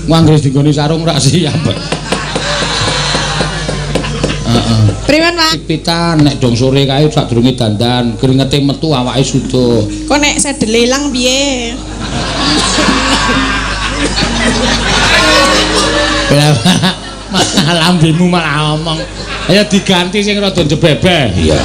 Anggere dinggoni sarung rak siap. Heeh. Priwen, Pak? Pitan nek dong sore kae sadurunge dandan, kringete metu awake suda. Kok nek sedele ilang piye? Malah lambemu malah omong. Ayo diganti sing rada jebebe. Iya.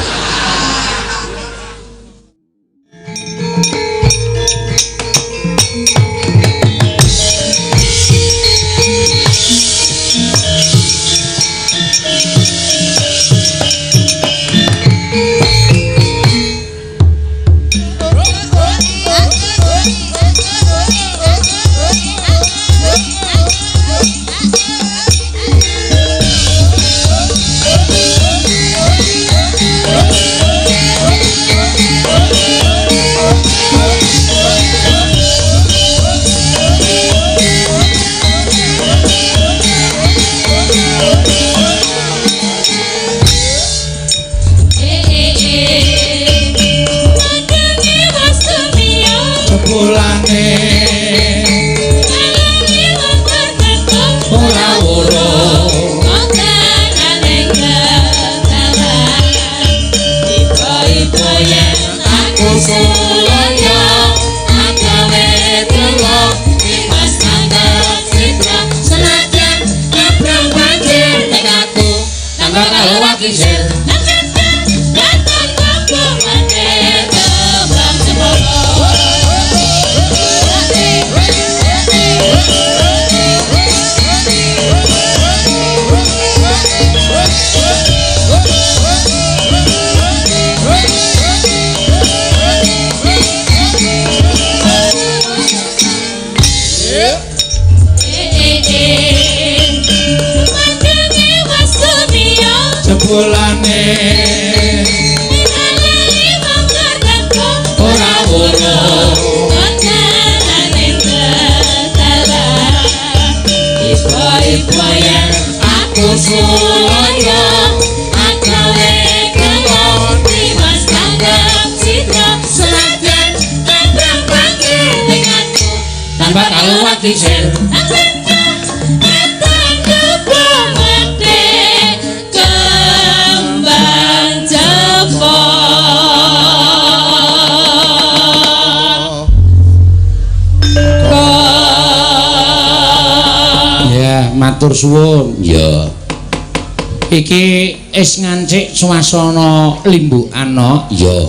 Matur suwun. Ya. Iki wis ngancik swasana limbukan no. Ya.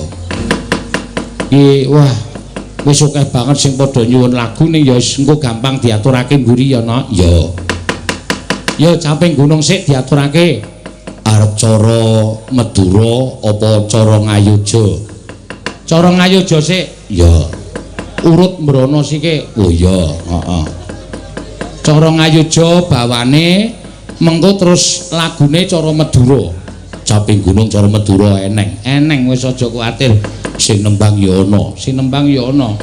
Iki wah wis akeh banget sing padha nyuwun lagu ning ya wis engko gampang diaturake mburi ya no. Ya. Ya caping gunung sik diaturake. Arep cara Madura apa cara Ngayogya? Cara Ngayogya sik. Ya. Urut mrono sike. Oh iya, heeh. Cara Ngayogya bawane mengko terus lagune cara Madura. Caping gunung cara Madura eneng. Eneng wis aja kuwatir. Sing nembang ya ana, sing nembang ya ana.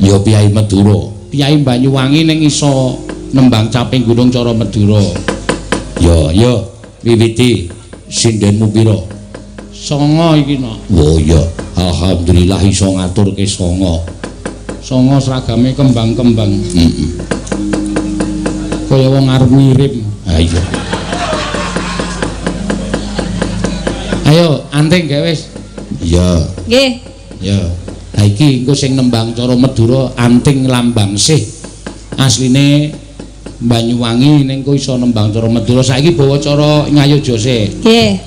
Ya Piyai Madura. Piyai Banyuwangi ning iso nembang caping gunung cara Madura. Ya, ya wiwiti sindenmu pira? 9 iki no. Oh iya, alhamdulillah iso ngaturke 9. 9 seragame kembang-kembang. Heeh. Kaya wong arep ngirim. Ha iya. Ayo anting gawe wis. Iya. Nggih. Ya. Ha iki engko sing nembang cara Madura anting lambang sih. Asline Banyuwangi ning engko iso nembang cara Madura. Saiki bawa cara Ngayogya sih. Nggih.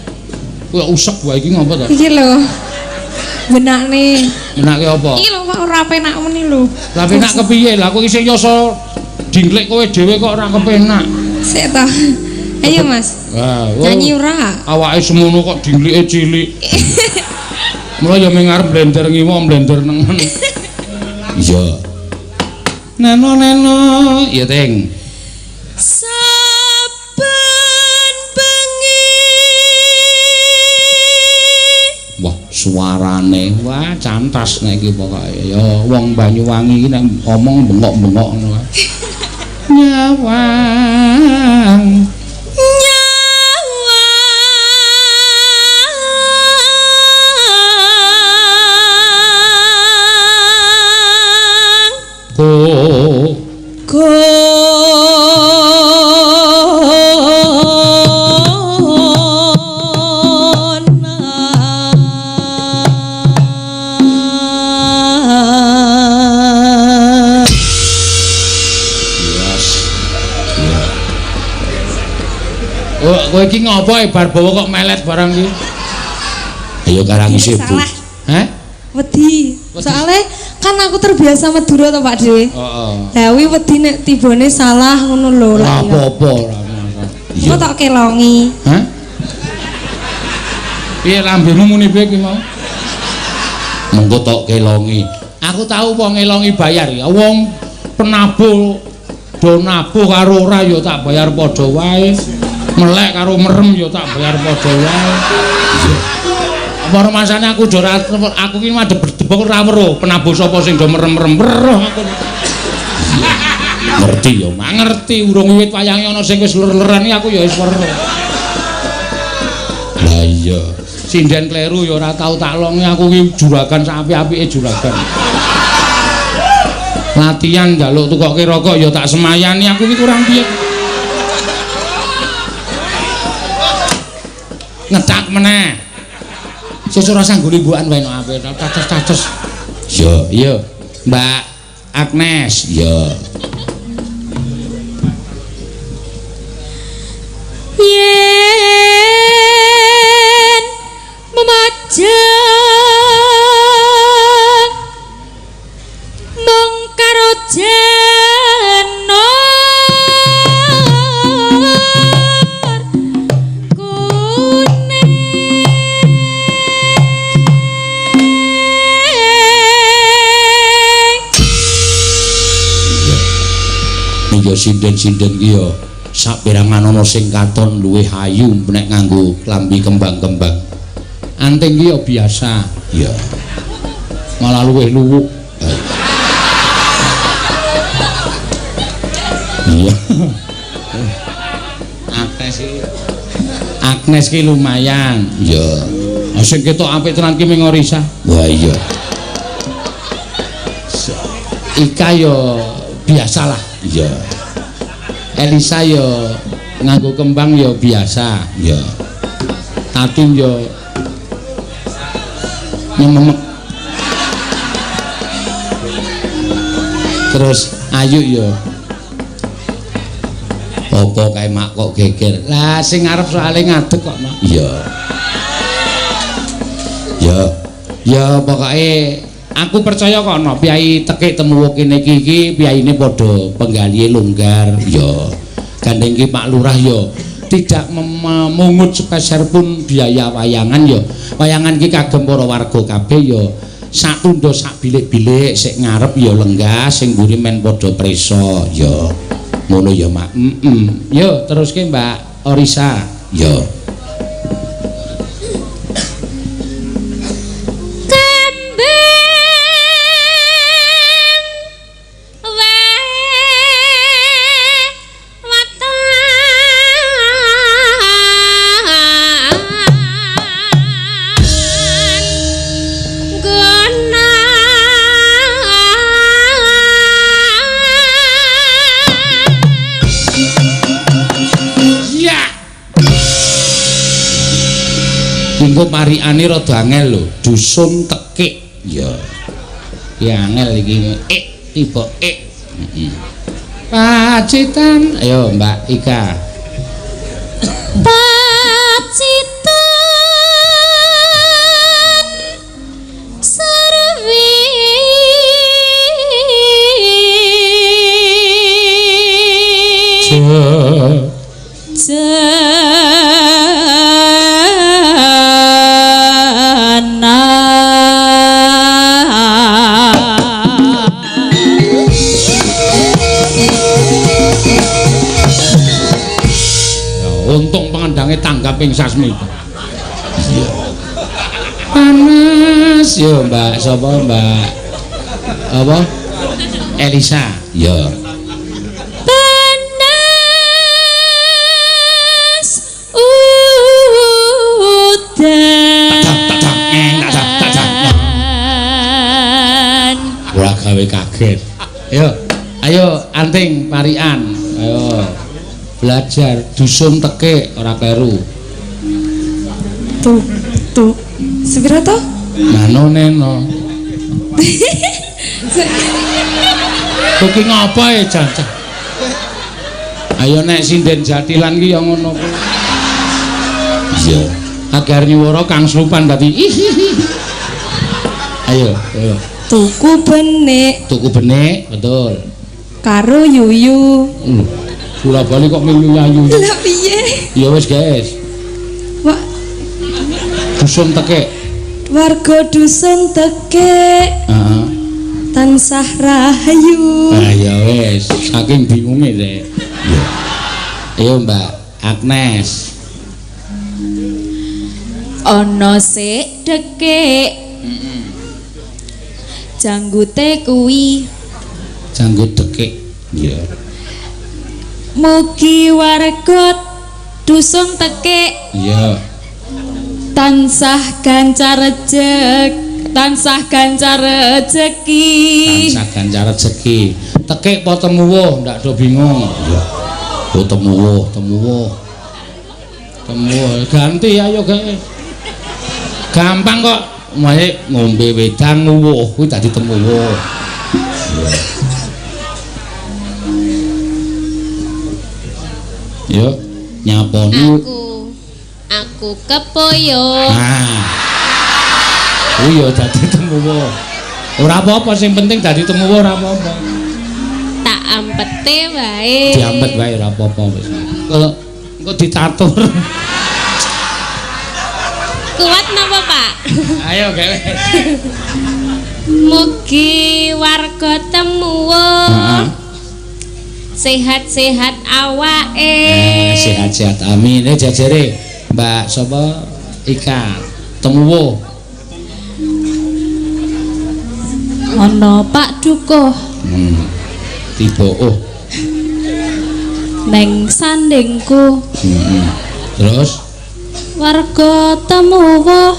Kuwi usek wae iki ngopo to? Iki lho. Benakne. Benake apa? Iki lho kok ora penak meni lho. Lah penak kepiye? Lah aku iki sing yasa dingklik kowe dhewe kok ora kepenak. Sik ta. Ayo Mas. Wah, nyanyi ora? Awake semono kok dinglike cilik. Mula ya ming arep blender ngiwa blender nengen. Iya. Neno neno, ya Ting. Saben bengi. Wah, suarane wah cantas nek iki pokoke. Ya wong Banyuwangi iki nek omong bengok-bengok ngono kae. Nyawang nyawang ko ko Kowe iki ngopo bar bawa kok melet barang iki? Ayo karang isih. Salah. Heh? Wedi. Soale kan aku terbiasa Madura to Pak De. Heeh. Lah kuwi wedi nek tibane salah ngono lho. Ora apa-apa, ora masalah. Engko tak kelongi. Hah? Piye lambemu muni piye ki mau? Mengko tok kelongi. Aku tau wong ngelongi bayar ya. Wong penabuh do nabuh karo ora ya tak bayar padha wae. Melek karo merem ya tak bayar padha wae. Apa rumasane aku do ora aku ki madhep berdebok ora weruh penabuh sapa sing do merem-merem weruh aku. Ngerti ya, mak ngerti urung wiwit wayange ana sing wis ler-leran iki aku ya wis weruh. Lah iya, sinden kleru ya ora tau tak longi aku ki juragan sak apik-apike juragan. Latihan njaluk tukoke rokok ya tak semayani aku ki kurang piye. Ngecak meneh. Sesuk ora sanggo limbukan wae nek ape caces-caces. Iya, iya. Mbak Agnes, iya. Yen memajang mung karo jenor kuning. Ya sinden-sinden ki ya saperangan ana sing katon luwih ayu nek nganggo klambi kembang-kembang. Anting ki ya biasa. Iya. Malah luwih luwuk. Iya. Agnes iki. Agnes ki lumayan. Iya. Sing ketok apik tenan ki ming Orisa. Wah iya. Ika ya biasalah. Iya. Elisa ya nganggo kembang ya biasa. Iya. Tatin ya nyememek. Terus Ayu ya apa kae mak kok geger. Lah sing ngarep soalé ngadeg kok mak. Iya. Ya. Ya pokoke aku percaya kok ana piyai tekik temuwuk kene iki iki piyaine padha penggalihe longgar. Ya. Gandeng ki Pak Lurah ya tidak memungut sepeser pun biaya wayangan ya. Wayangan ki kagem para warga kabeh ya. Satunda sak bilik-bilik sik ngarep ya lenggah, sing mburi men padha prisa ya. Ngono ya mak. Heeh. Yo teruske Mbak Orisa. Ya. Engko parikane rada angel lho, dusun tekik. Ya. Ya angel iki. Ik tiba ik. Heeh. Pacitan. Ayo Mbak Ika. Pacitan sarwi Untung pengendange tanggap ing sasmita. Iya. Panas yo Mbak, sapa Mbak? Apa? Elisa. Iya. Panas udan. Ora gawe kaget. Ayo, ayo anting Parikan. Ayo. Belajar dusun Tekek ora kleru. Tuh, tuh. Sepira to? Nano neno. Kuwi ngapa ya jancah? Ayo nek sinden jatilan ki ya ngono kuwi. Iya. Agar nyuwara kang slupan dadi Ayo, ayo. Tuku benik. Tuku benik, betul. Karo yuyu. Bola bali kok milu yayu. Lah piye? Ya wis, guys. Wah. Dusun Tekek. Warga dusun Tekek. Heeh. Tansah rahayu. Ah ya wis, saking bingunge rek. Iya. Ayo Mbak Agnes. Ana sik dekek. Heeh. Janggute kuwi. Janggut dekek. Iya. Mugi warga dusun Tekek. Iya. Tansah gancar rejeki, tansah gancar rejeki. Tansah gancar rejeki. Tekek apa temuwuh, ndak do bingung. Iya. Oh temuwuh, temuwuh. Temuwuh ganti ayo gawe. Gampang kok. Wae ngombe wedang nguwuh kuwi dadi temuwuh. Iya. Yo nyaponi. Aku kepoyo. Nah. Kuwi ya dadi temuwuh. Ora apa-apa sing penting dadi temuwuh ora apa-apa. Tak ampete wae. Diampet wae ora apa-apa wis. Engko dicatur. Kuat napa, Pak? Ayo gawe. Mugi warga temuwuh. Heeh. Sehat-sehat awake. Sehat-sehat amin. Jajere Mbak sapa Ika temuwuh. Ana Pak Dukuh. Tiba oh. Neng sandingku. Terus warga temuwuh.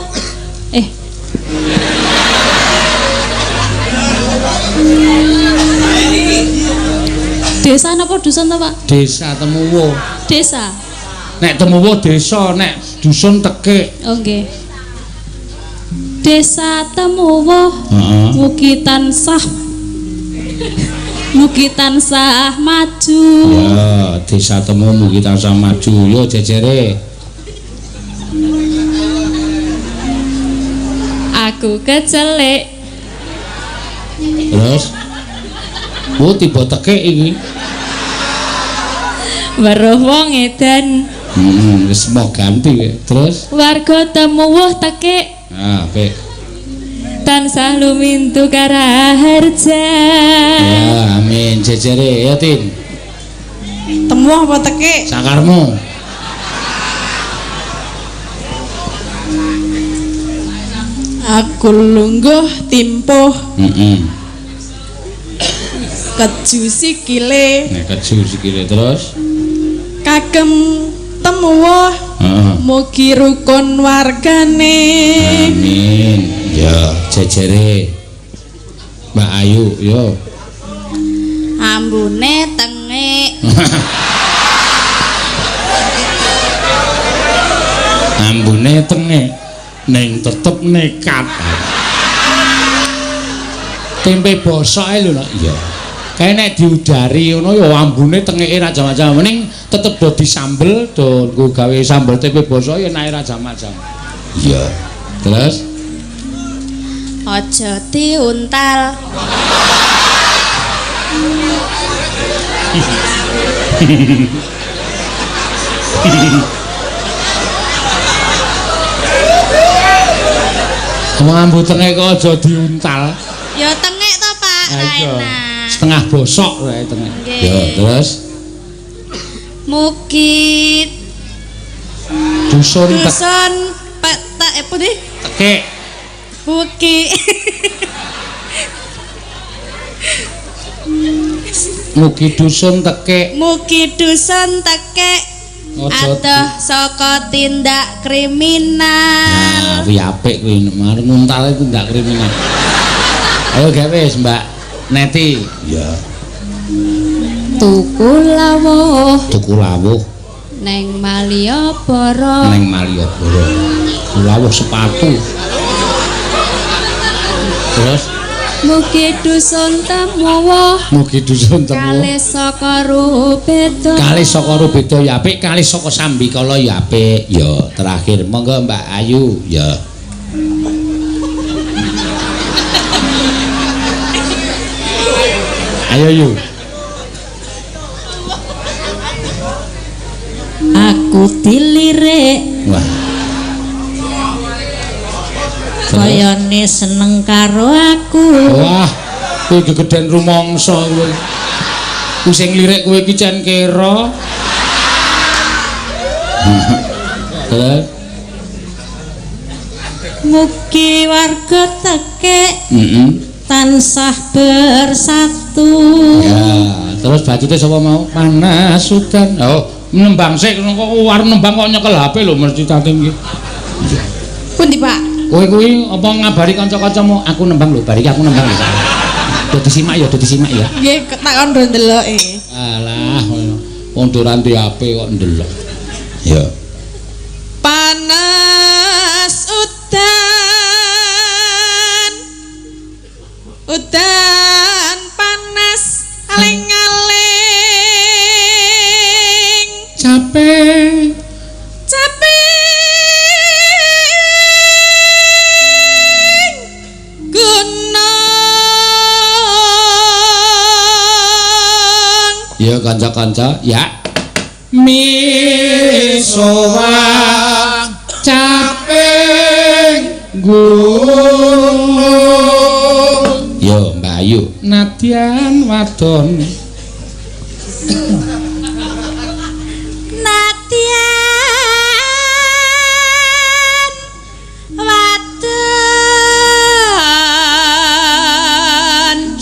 Desa napa dusun to, Pak? Desa Temuwuh. Desa. Nek Temuwuh desa, nek dusun Tekek. Oh nggih. Desa Temuwuh. Heeh. Mugi tansah mugi tansah maju. Ya, Desa Temuwuh mugi tansah maju. Yo jejere. Aku kecelek. Terus oh tiba Tekek iki. Weruh wong edan. Wis mau ganti terus warga Temuwuh Tekek. Ah, apik. Tansah lumintu karaharja. Ya, amin. Jejere ya, Tin. Temuwuh apa Tekek? Sakarmu. Aku lungguh timpuh. Heeh. Keju sikile. Nek keju sikile terus kagem temuwuh. Heeh. Mugi rukun wargane. Amin. Ya, jejere. Mbak Ayu, yo. Ambune tengik. Ambune tengik ning tetep nekat. Tempe bosok ae lho, Nak. Iya. Kae nek diudari ngono ya ambune tengike ra jam-jam, ning tetep do disambel, do nggo gawe sambel tempe bosok ya enake ra jam-jam. Iya. Terus aja diuntal. Wong ambu tengek kok aja diuntal. Ya tengek to, Pak. Ra enak. Setengah bosok wae tengek. Ya, terus mugi dusun dusun petek apa nih? Tekek. Mugi Mugi dusun tekek. Mugi dusun tekek. Adoh saka tindak kriminal. Nah, kuwi apik kuwi marung nguntale tindak kriminal. Ayo gawe wis, Mbak Neti. Ya. Tuku lawuh. Tuku lawuh neng Malioboro. Neng Malioboro. Lawuh sepatu. Terus mugi dusun temuwuh. Mugi dusun temuwuh. Kalih saka rubeda. Kalih saka rubeda ya apik, kalih saka sambikala ya apik. Ya, terakhir monggo Mbak Ayu ya. Ayo yu. Aku dilirik. Wah. Kayane seneng karo aku. Wah, kowe gegeden rumangsa kowe. Ku sing lirik kowe iki cen kera. Terus mugi warga tekek tansah bersatu. Ya, terus bajute sapa mau? Panas udan. Oh, nembang sik kok arep nembang kok nyekel HP lho mesti cating iki. Pundi, Pak? Kowe kuwi apa ngabari kanca-kancamu? Aku nembang lho, bar iki aku nembang lho. Do disimak ya, do disimak ya. Nggih, tak kon ndeloke. Alah, wong doran di HP kok ndelok. Ya. Panas udan. Udan panas aling-aling. Capek. Capek. Gunung. Ya kanca-kanca, ya. Misowa capek gunung. Yo Mbak Ayu, nadyan wadon. Nadyan wadon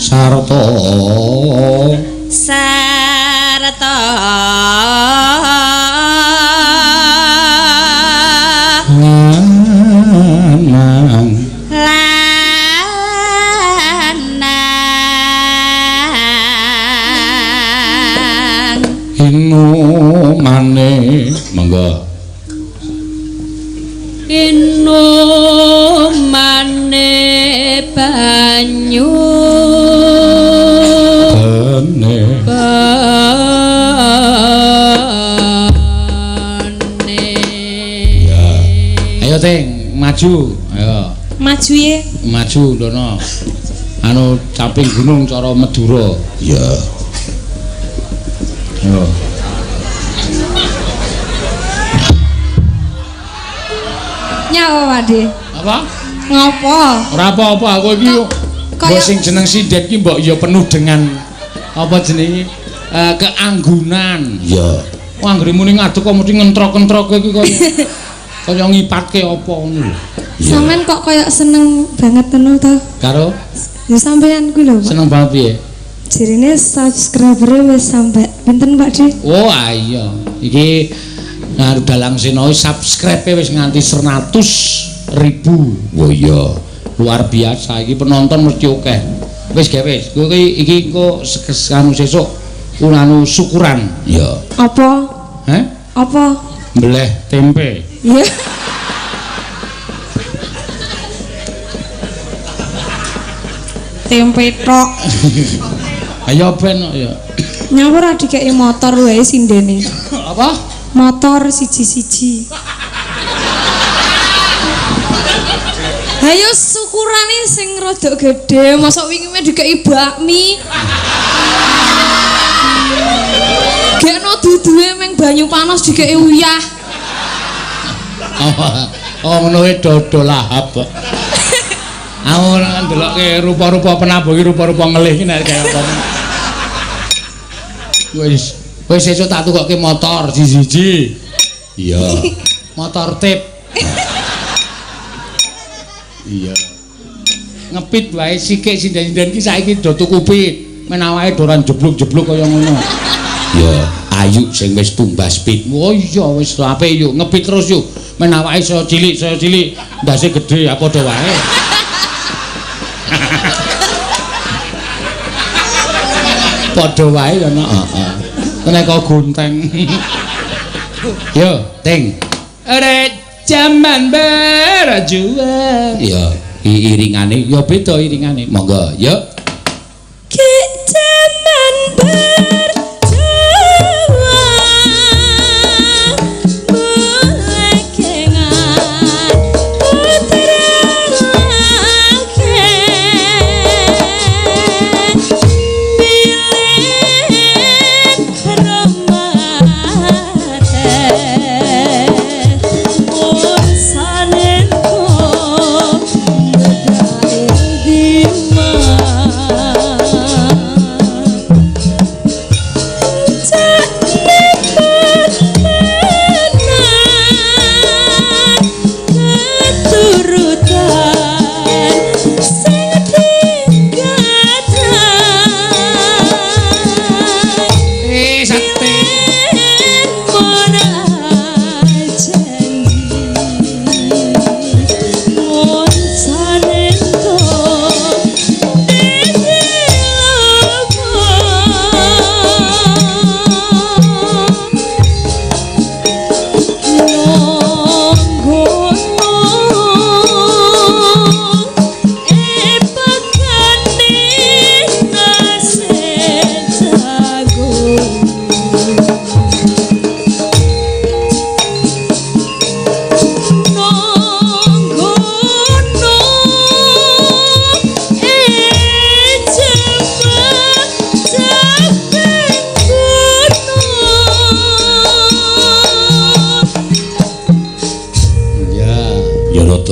sarta sarta lanang lanang inumane monggo inumane banyu bene bene. Ya ayo Ting maju, ayo maju ye, maju ndono anu caping gunung cara Madura. Ya yo. Nyawa Pak De. Apa? Ngopo? Ora apa-apa aku iki mbok sing jeneng sinden iki mbok ya penuh dengan apa jenenge keanggunan. Ya. Wah anggere muni ngadeg kok mesti ngentrok-entrok iki kok kaya ngipatke apa ngono lho. Sampeyan kok kaya seneng banget ngono to? Karo? Ya sampeyan kuwi lho, Pak. Seneng banget piye? Jarine subscriber wis sampe pinten Pak De? Oh iya, iki nah Dalang Seno subscribe wis nganti 100.000. Wah iya, luar biasa iki penonton mesti akeh. Wis gawe wis, kowe iki engko anu sesuk anu syukuran. Iya. Apa? Heh? Apa? Mbeleh tempe. Iya. Tempe tok. Ayo ben ya. Nyapa ora dikeki motor wae sindene. Apa? Motor siji-siji. Ayo syukurane sing rada gedhe, mosok wingi meh dikeki bakmi. Gekno duduhe meng banyu panas dikeki uyah. Oh ngono e dodo lahap kok. Aku ora ndelokke rupa-rupa penabuh iki rupa-rupa ngelih iki nek kaya apa. Wis, wis sesuk tak tukokke motor siji-siji. Iya. Motor tip. Iya. Ngepit wae sikik sinden-sinden iki saiki do tuku pit. Men awake do ora jebluk-jebluk kaya ngono. Ya, ayu sing wis tumbas pit. Oh iya wis apik yuk, ngepit terus yuk. Men awake saya cilik, ndase gedhe ya padha wae. Padha wae ya nak. Heeh. Nek kok gonteng. Yo, Ting. Ora jaman berjuang. Ya, iringane ya beda iringane. Monggo, yo. Ki jaman berjuang. Bulekengan putra lake. Bilin remate.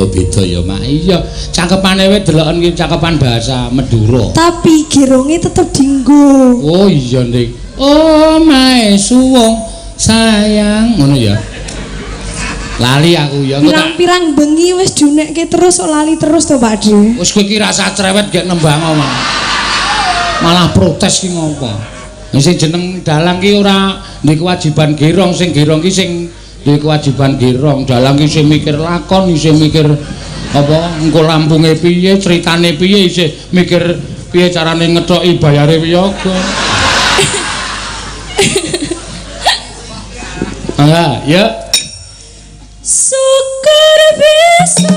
Beda ya mak. Iya, cakepane wae deloken ki cakepan bahasa Madura. Tapi geronge tetep dinggo. Oh iya, Ning. Oh mae suwung sayang ngono ya. Lali aku ya. Pirang-pirang bengi wis diunekke terus kok lali terus to, Pak De. Wis kowe iki rasa cerewet gek nembang malah. Malah protes ki ngopo. Sing jeneng dalang ki ora ndek kewajiban gerong, sing gerong ki sing duwe kewajiban gerong, dalang ki isih mikir lakon, isih mikir apa engko lampunge piye, critane piye, isih mikir piye carane ngethoki bayare wiyaga. Ah, ya. Syukur bisa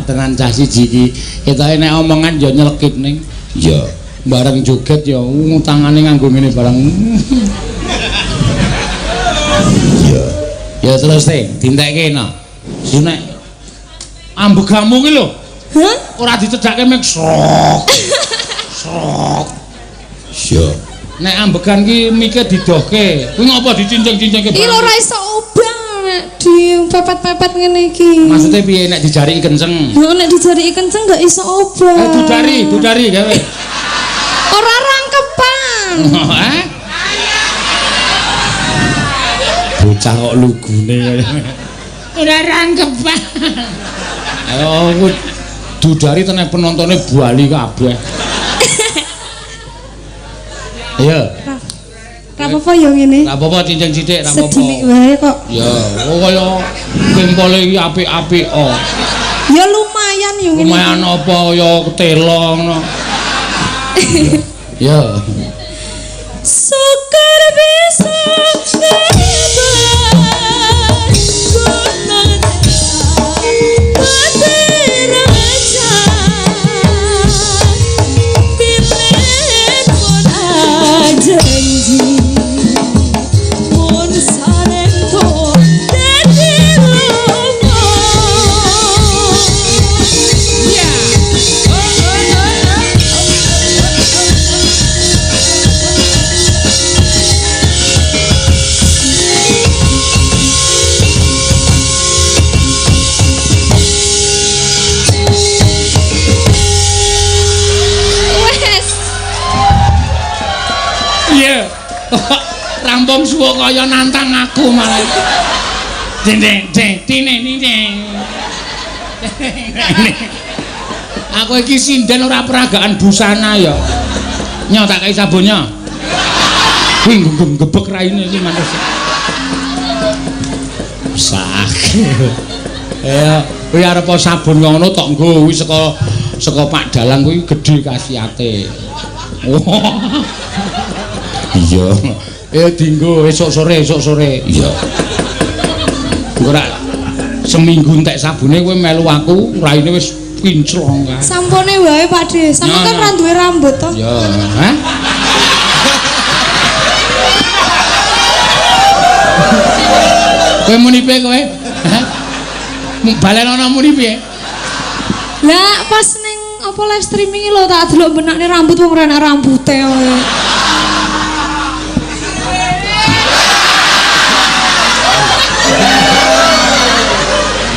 Tenan cah siji iki ketoke nek omongan ya nyelekit ning. Iya, bareng joget ya tangane nganggo ngene bareng. Iya. Ya terus te dintekke no. Nek ambegamu ki lho. Hah? Ora dicedhake mek srok. Srok. Iya. Nek ambegan ki mike didohke. Kuwi ngopo dicincing-cincingke? Iki lho ora iso obah nek dipepet-pepet ngene iki. Maksudnya piye nek dijariki kenceng? Lho nek dijariki kenceng gak iso obah. Dudari, dudari gawe. Ora rangkepan. Hah? Bocah kok lugune kaya. Ora rangkepan. Ayo dudari tenan penontone bali kabeh. Ayo. Ra apa-apa ya ngene. Ra apa-apa cincing sithik ra apa-apa. Sedilik wae kok. Ya, kaya kempole iki apik-apik oh. Ya lumayan ya ngene. Lumayan apa kaya telo ngono. Ya. Syukur bisa bebas gunung raja pilih pun janji mun sarento dadi lupa. Ya. Wes. Iya. Rampung suwa kaya nantang aku malah. Deng deng deng tine deng. Aku iki sinden ora peragaan busana ya. Nyo tak kei sabunnya. Kuwi gebek raine iki manus. Sakit. Ya, kuwi arep sabun ngono tok nggo kuwi saka saka Pak Dalang kuwi gedhe khasiate. Iya. Dinggo esuk sore, esuk sore. Iya. Engko rak seminggu entek sabune kowe melu aku, raine wis kinclong kae. Sampune wae Pak De. Sampeyan kan ra duwe rambut to. Ya, hah? Kowe muni piye kowe? Hah? Balenono muni piye? Lah pas ning apa live streaming lho tak delok benakne rambut wong ora enak rambute.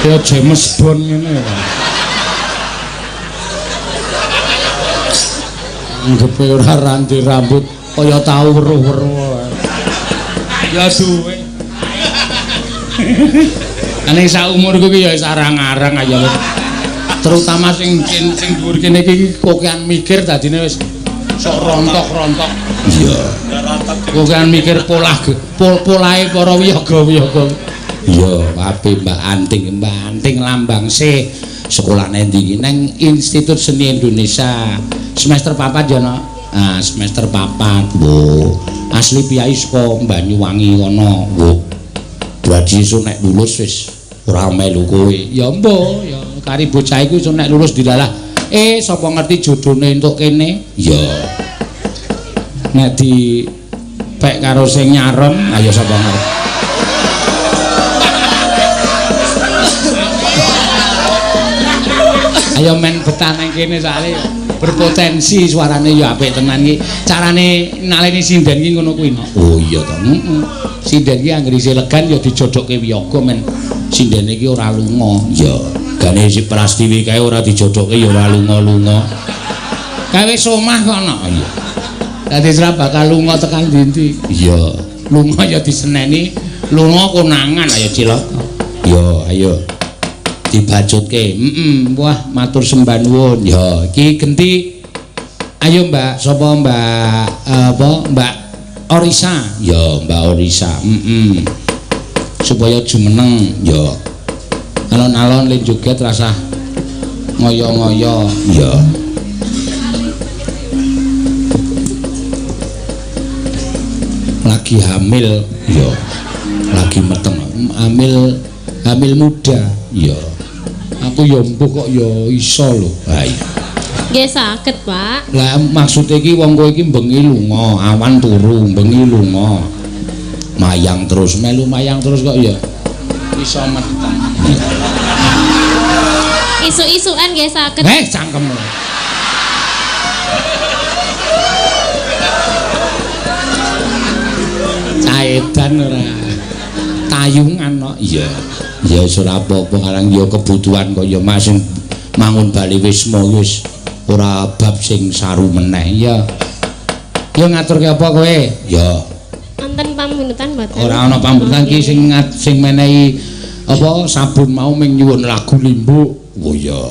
Ya James Bond ngene ya. Nggepe ora randi rambut kaya tau weruh-weruh. Ya suwe. Ane sak umurku ki ya wis arang-arang aja. Terutama sing sing dhuwur kene iki kokean mikir dadine wis sok rontok-rontok. Iya. Kokean mikir polah polahe para wiyaga-wiyaga. Iya, apik Mbak Anting, Mbak Anting lambang C. Sekolah nang ndi iki? Nang Institut Seni Indonesia. Semester 4 ya, Nok. Ah, semester 4. Wo. Asli piyai saka Banyuwangi kono. Wo. Berarti iso nek lulus wis ora melu kowe. Ya mbo, ya kari bocah iku iso nek lulus dilalah. Sapa ngerti jodone entuk kene? Ya. Nek di pek karo sing nyarem, ayo sapa ngerti. Ayo men betah nang kene soalé berpotensi suarane ya apik tenan iki. Carane naleni sinden iki ngono kuwi, Nok. Oh iya to. Heeh. Sinden iki anggere isih legan ya dijodokke wiyaga men sindene iki ora lunga. Ya, gane si Prastiwi kae ora dijodokke ya ora lunga-lunga. Kae wis omah kok, Nok. Iya. Dadi ora bakal lunga tekan ndi-ndi. Iya. Lunga ya diseneni, lunga konangan ayo cilaka. Ya, ayo. Dibacutke. Wah, matur sembah nuwun. Ya, iki genti. Ayo Mbak, sapa Mbak apa? Mbak Orisa. Ya, Mbak Orisa. Supaya jumeneng, ya. Alon-alon le joget rasah ngoyo-ngoyo. Ya. Lagi hamil, ya. Lagi meteng. Hamil hamil muda, ya. Aku ya mbuh kok ya iso lho. Ha iya. Nggih saged, Pak. Lah maksude iki wong kowe iki bengi lunga, awan turu, bengi lunga. Mayang terus, melu mayang terus kok ya iso meteng. Isuk-isukan nggih saged. Cangkem. Udan ora. Tayungan kok. Iya. Ya wis ora apa-apa karang ya kebutuhan kaya Mas sing mangun bali wisma wis ora bab sing saru meneh. Ya. Ya ngaturke apa kowe? Ya. Wonten pamundutan mboten? Ora ana pamundutan ki sing sing menehi apa sabun mau ming nyuwun lagu limbuk. Oh iya.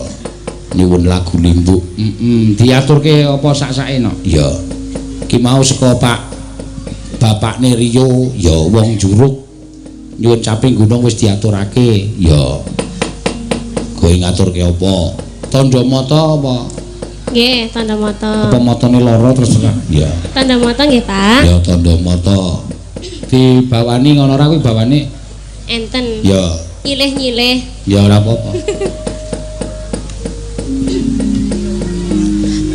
Nyuwun lagu limbuk. Heeh, diaturke apa sak-sake no? Iya. Ki mau saka Pak bapakne Rio, ya wong Juruk. Nyuwun caping gunung wis diaturake. Ya. Kowe ngaturke apa? Tandha mata apa? Nggih, tandha mata. Apa matane lara terus ora? Iya. Tandha mata nggih, Pak. Ya, tandha mata. Dibawani ngono ora kuwi bawane? Enten. Ya. Nyilih-nyilih. Ya ora apa-apa.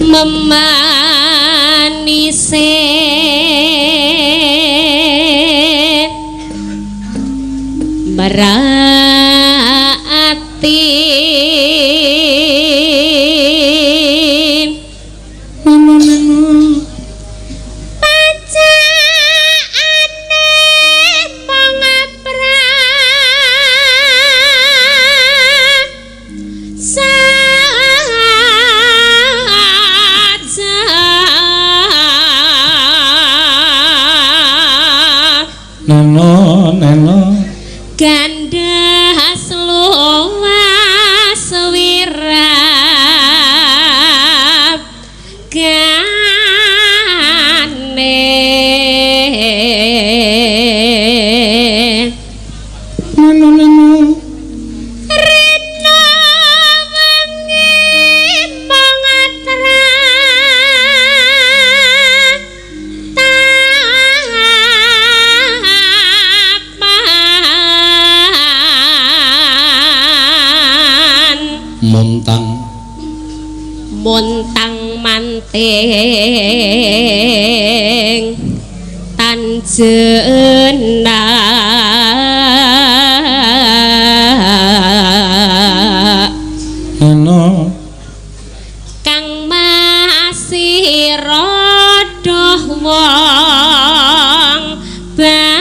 Memanise berati pacaane mangapra saja neno neno gandas luas wirab gane neno neno rina wengi mangatra tapan montang montang manting tan jenak neno kang masih rodoh wong bagus.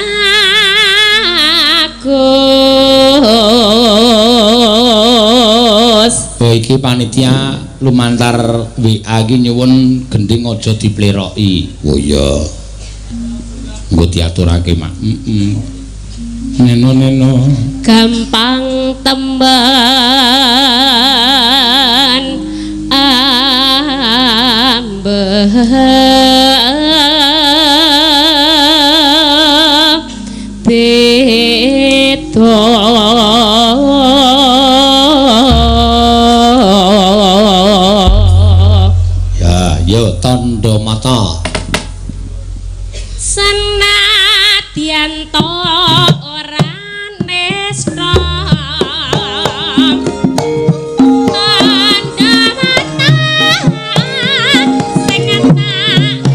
Oh iki panitia lumantar WA iki nyuwun gendhing aja dipleroki. Oh iya. Engko diaturake, Mak. Heeh. Neno neno gampang temben ambeh beda. Ya, yo tandha mata. Senadyan to ora nesta tandha mata sing tak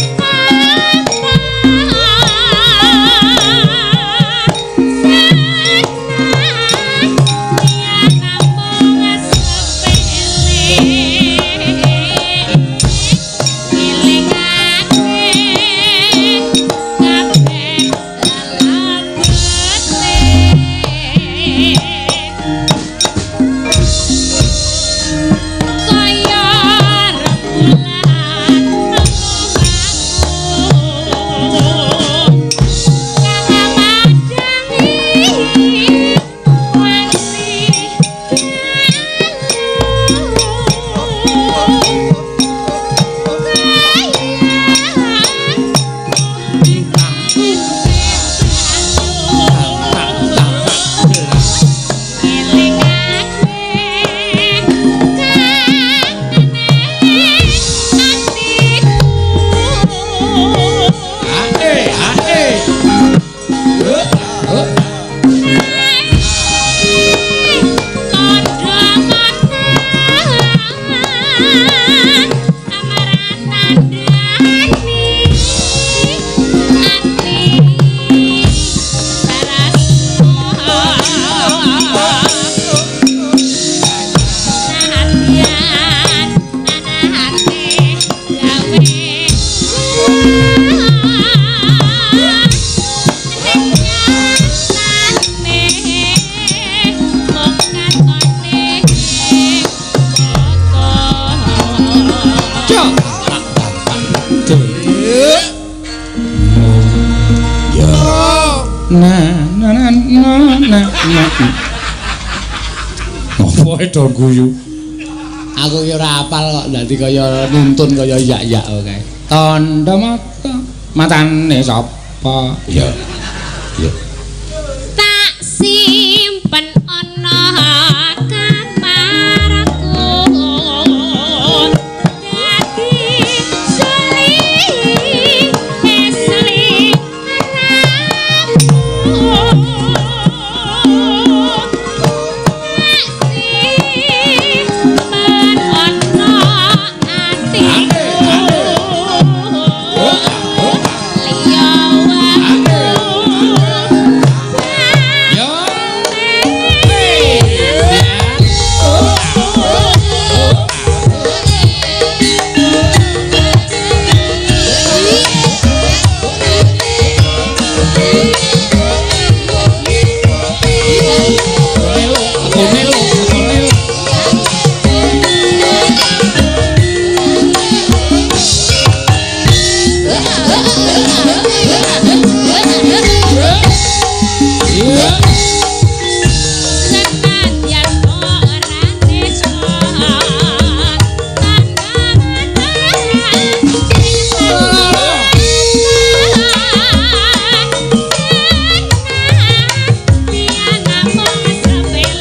Na na na na na na. Apa do guyu? Aku ki ora apal kok dadi kaya nuntun kaya yak-yak kae. Tandha mata matane sapa? Iya. Iya. Tak simpen ana kamarku. Dadi suli esli anakku. Tak simpen ana atiku. Liya waktu. Yo. Aku melu, aku melu. Iya. Senadyan ora nesa, Tak simpen ana aku dadi suli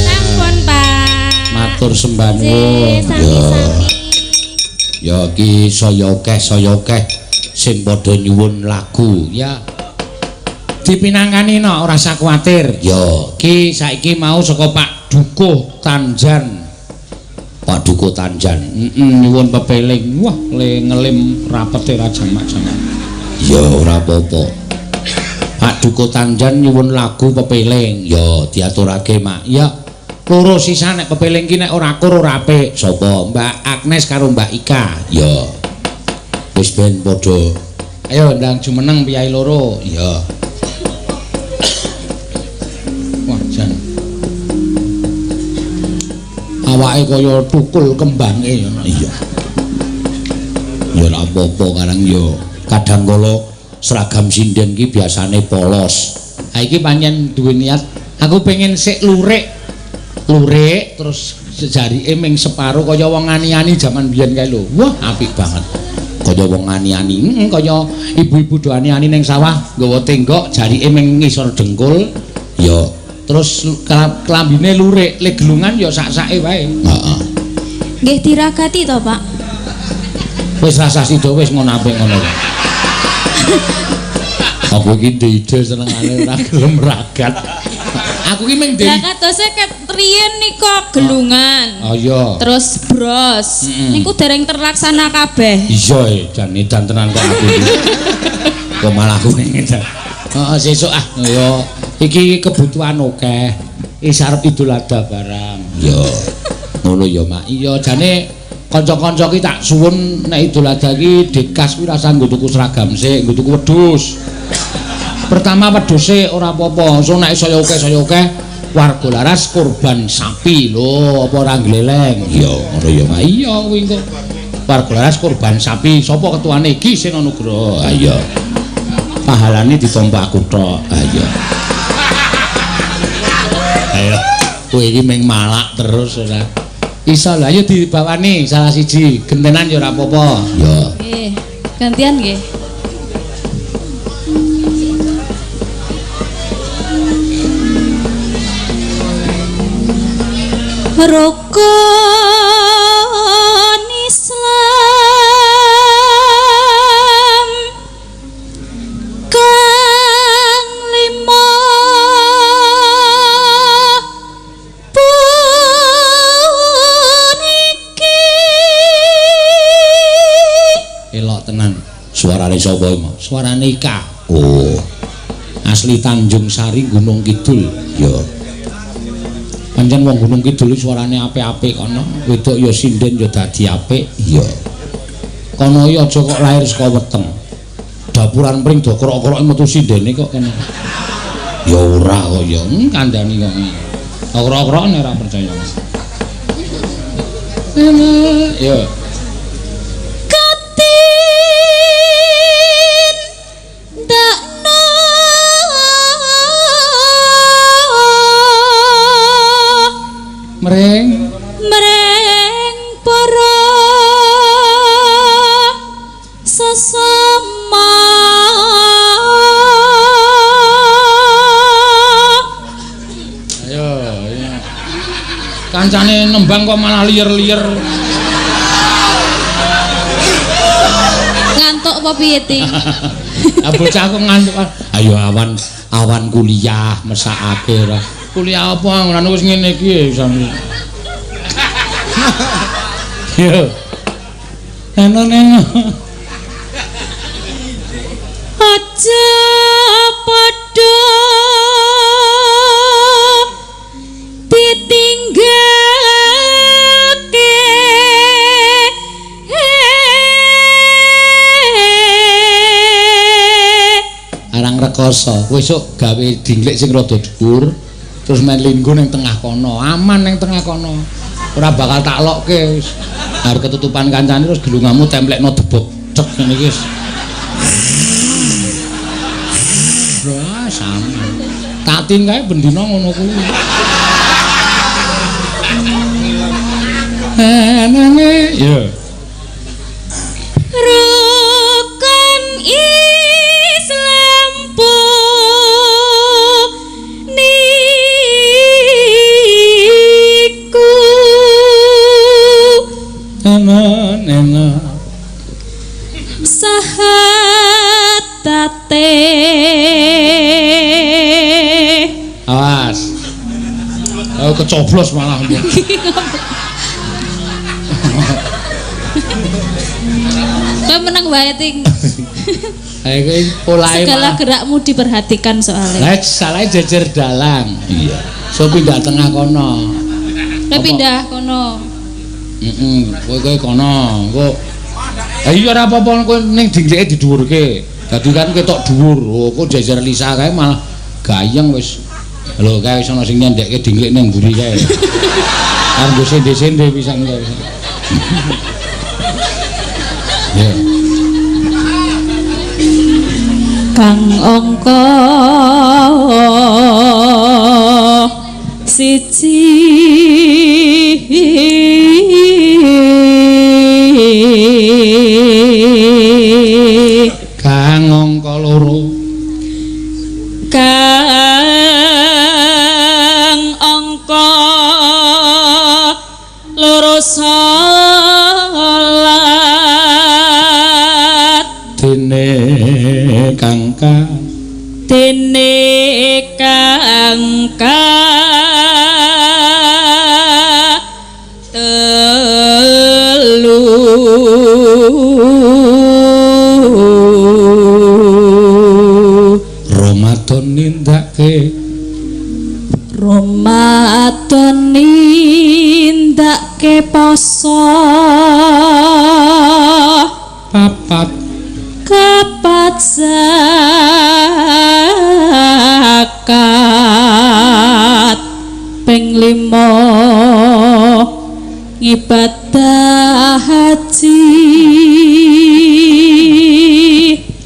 Sampun, Pak. Matur sembah nuwun. Nggih, sami-sami. Ya iki saya akeh sing padha nyuwun lagu ya. Dipinangkani no, ora usah kuwatir. Ya, iki saiki mau saka Pak Dukuh Tanjan. Pak Dukuh Tanjan. Nyuwun pepeling. Wah, le ngelim rapete ra jamak-jamak. Ya ora apa-apa. Pak Dukuh Tanjan nyuwun lagu pepeling. Ya diaturake, Mak. Ya. Loro sisan nek pepeling ki nek ora akur ora apik. Sapa? Mbak Agnes karo Mbak Ika. Ya. Wis ben padha. Ayo ndang jumeneng piyai loro. Ya. Wah, jan. Awake kaya tukul kembange ya. Iya. Ya ora apa-apa karang ya. Kadang kala seragam sinden ki biasane polos. Ha iki pancen duwe niat aku pengen sik lurik. Lurik terus jarike ming separo kaya wong ani-ani jaman biyen kae lho. Wah, apik banget. Kaya wong ani-ani, kaya ibu-ibu do ani-ani ning sawah nggawa tenggok jarike ming ngisor dengkul. Ya, terus klambine lurik, le gelungan ya sak-sake wae. Heeh. Nggih diragati to, Pak? Wis rasah sida wis ngono apik ngono. Aku iki ide senengane ora gelem ragat. Aku ki mung Lah katose ket riyen nika gelungan. Oh iya. Terus bros. Niku dereng terlaksana kabeh. Iya, jan edan tenan kok aku iki. Kok malah aku ngedan. Heeh, sesuk ah. Ya iki kebutuhan akeh. Wis arep Idul Adha barang. Ya. Ngono ya, Mak. Iya, jane kanca-kanca ki tak suwun nek Idul Adha ki dekas kuwi rasah nggo tuku seragam sik, nggo tuku wedhus. Pertama wedhuse ora apa-apa, so nek saya akeh Warga Laras korban sapi. Lho, apa ora gleleng? Iya, ngono ya. Iya kuwi engko. Warga Laras korban sapi. Sapa ketuane iki Sena Nugroho? Ha iya. Pahalane ditampa aku tok. Ha iya. Ayo, kowe iki mung malak terus ora. Iso lha ayo dibawani salah siji, gentenan ya ora apa-apa. Ya. Nggih. Gantian nggih. Rukun Islam kang lima puniki. Elok tenan. Suarane sapa iki? Suarane Ika. Oh. Asli Tanjung Sari Gunung Kidul. Ya. Pancen wong Gunung Kidul suarane apik-apik kono. Wedok ya sinden ya dadi apik. Iya. Kono iki aja kok lahir saka weteng. Dapuran pring do krok-kroke metu sindene kok kene. Ya ora kok ya, kandhani kok. Krok-krokne ora percaya. Ya. Katin dakno Mring mring para sesama. Ayo, ayo. Kancane nembang kok malah liyer-liyer. Ngantuk apa piye, Ting? Ah bocah kok ngantuk. Ayo awan awan kuliah mesakake ora. Kuliah apa ngono wis ngene iki ya sampe. Yo. Eno neng. Aja padha ditinggalke Arang rekoso. Kowe esuk gawe dingklek sing rada dhuwur, terus main linggo ning tengah kono. Aman ning tengah kono. Ora bakal tak lokke wis. Arep ketutupan kancane terus gelungamu templekno debok cek ngene iki wis. Wah, sama. Tatin kae bendina ngono kuwi. Enenge ya. Rukun Islam puniku Eno sahatate. Awas. Oh, kecoblos malah. Kowe meneng wae, Ting. Ayo kowe polahe Segala malah. gerakmu diperhatikan soalnya. Lah salah jejer dalang. Iya. So pindah tengah kono. Kowe pindah kono. Heeh, kowe kowe kono. Engko iya ora apa-apa kowe ning dingkleke didhuwurke. Dadi kan ketok dhuwur. Oh, kok jejer Lisa kae malah gayeng wis. Lho kae wis ana sing nyendekke dingklek ning mburi kae. Arep nggo sende-sende pisan kae. Ya. Kang angka siji Kang angka loro. Kang angka loro salat Dene kang ka dene kang ka telu Ramadan nindakake Ramadan nindakake poso papat kapat zakat. ping 5 ngibadah haji.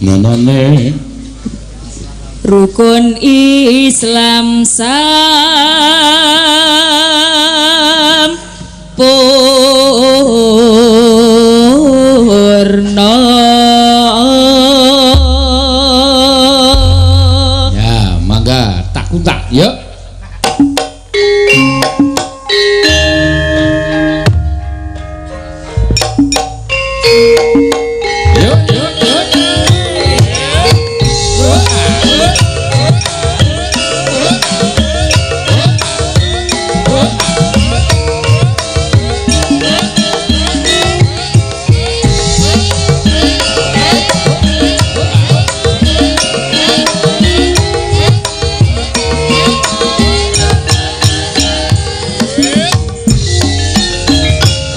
Nanane rukun Islam sampurna. Ya, mangga tak kuntak, yuk. Yuk, yuk, yuk.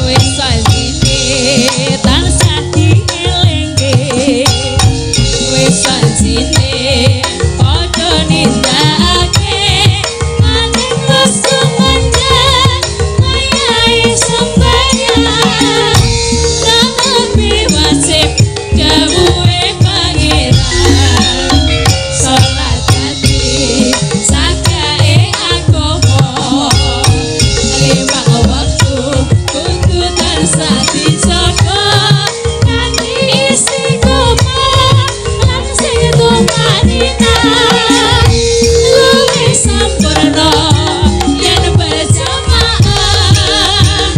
Wis sajine tansah dielingke, wis sajine padha nindakake, maning wis tumandang wayahe sembahyang, netepi wajib dawuhe pangeran, salat dadi sakae agama, lima waktu kudu tansah dijaga, kanthi istiqomah lan sing tumanina, luwih sampurna yen berjamaah,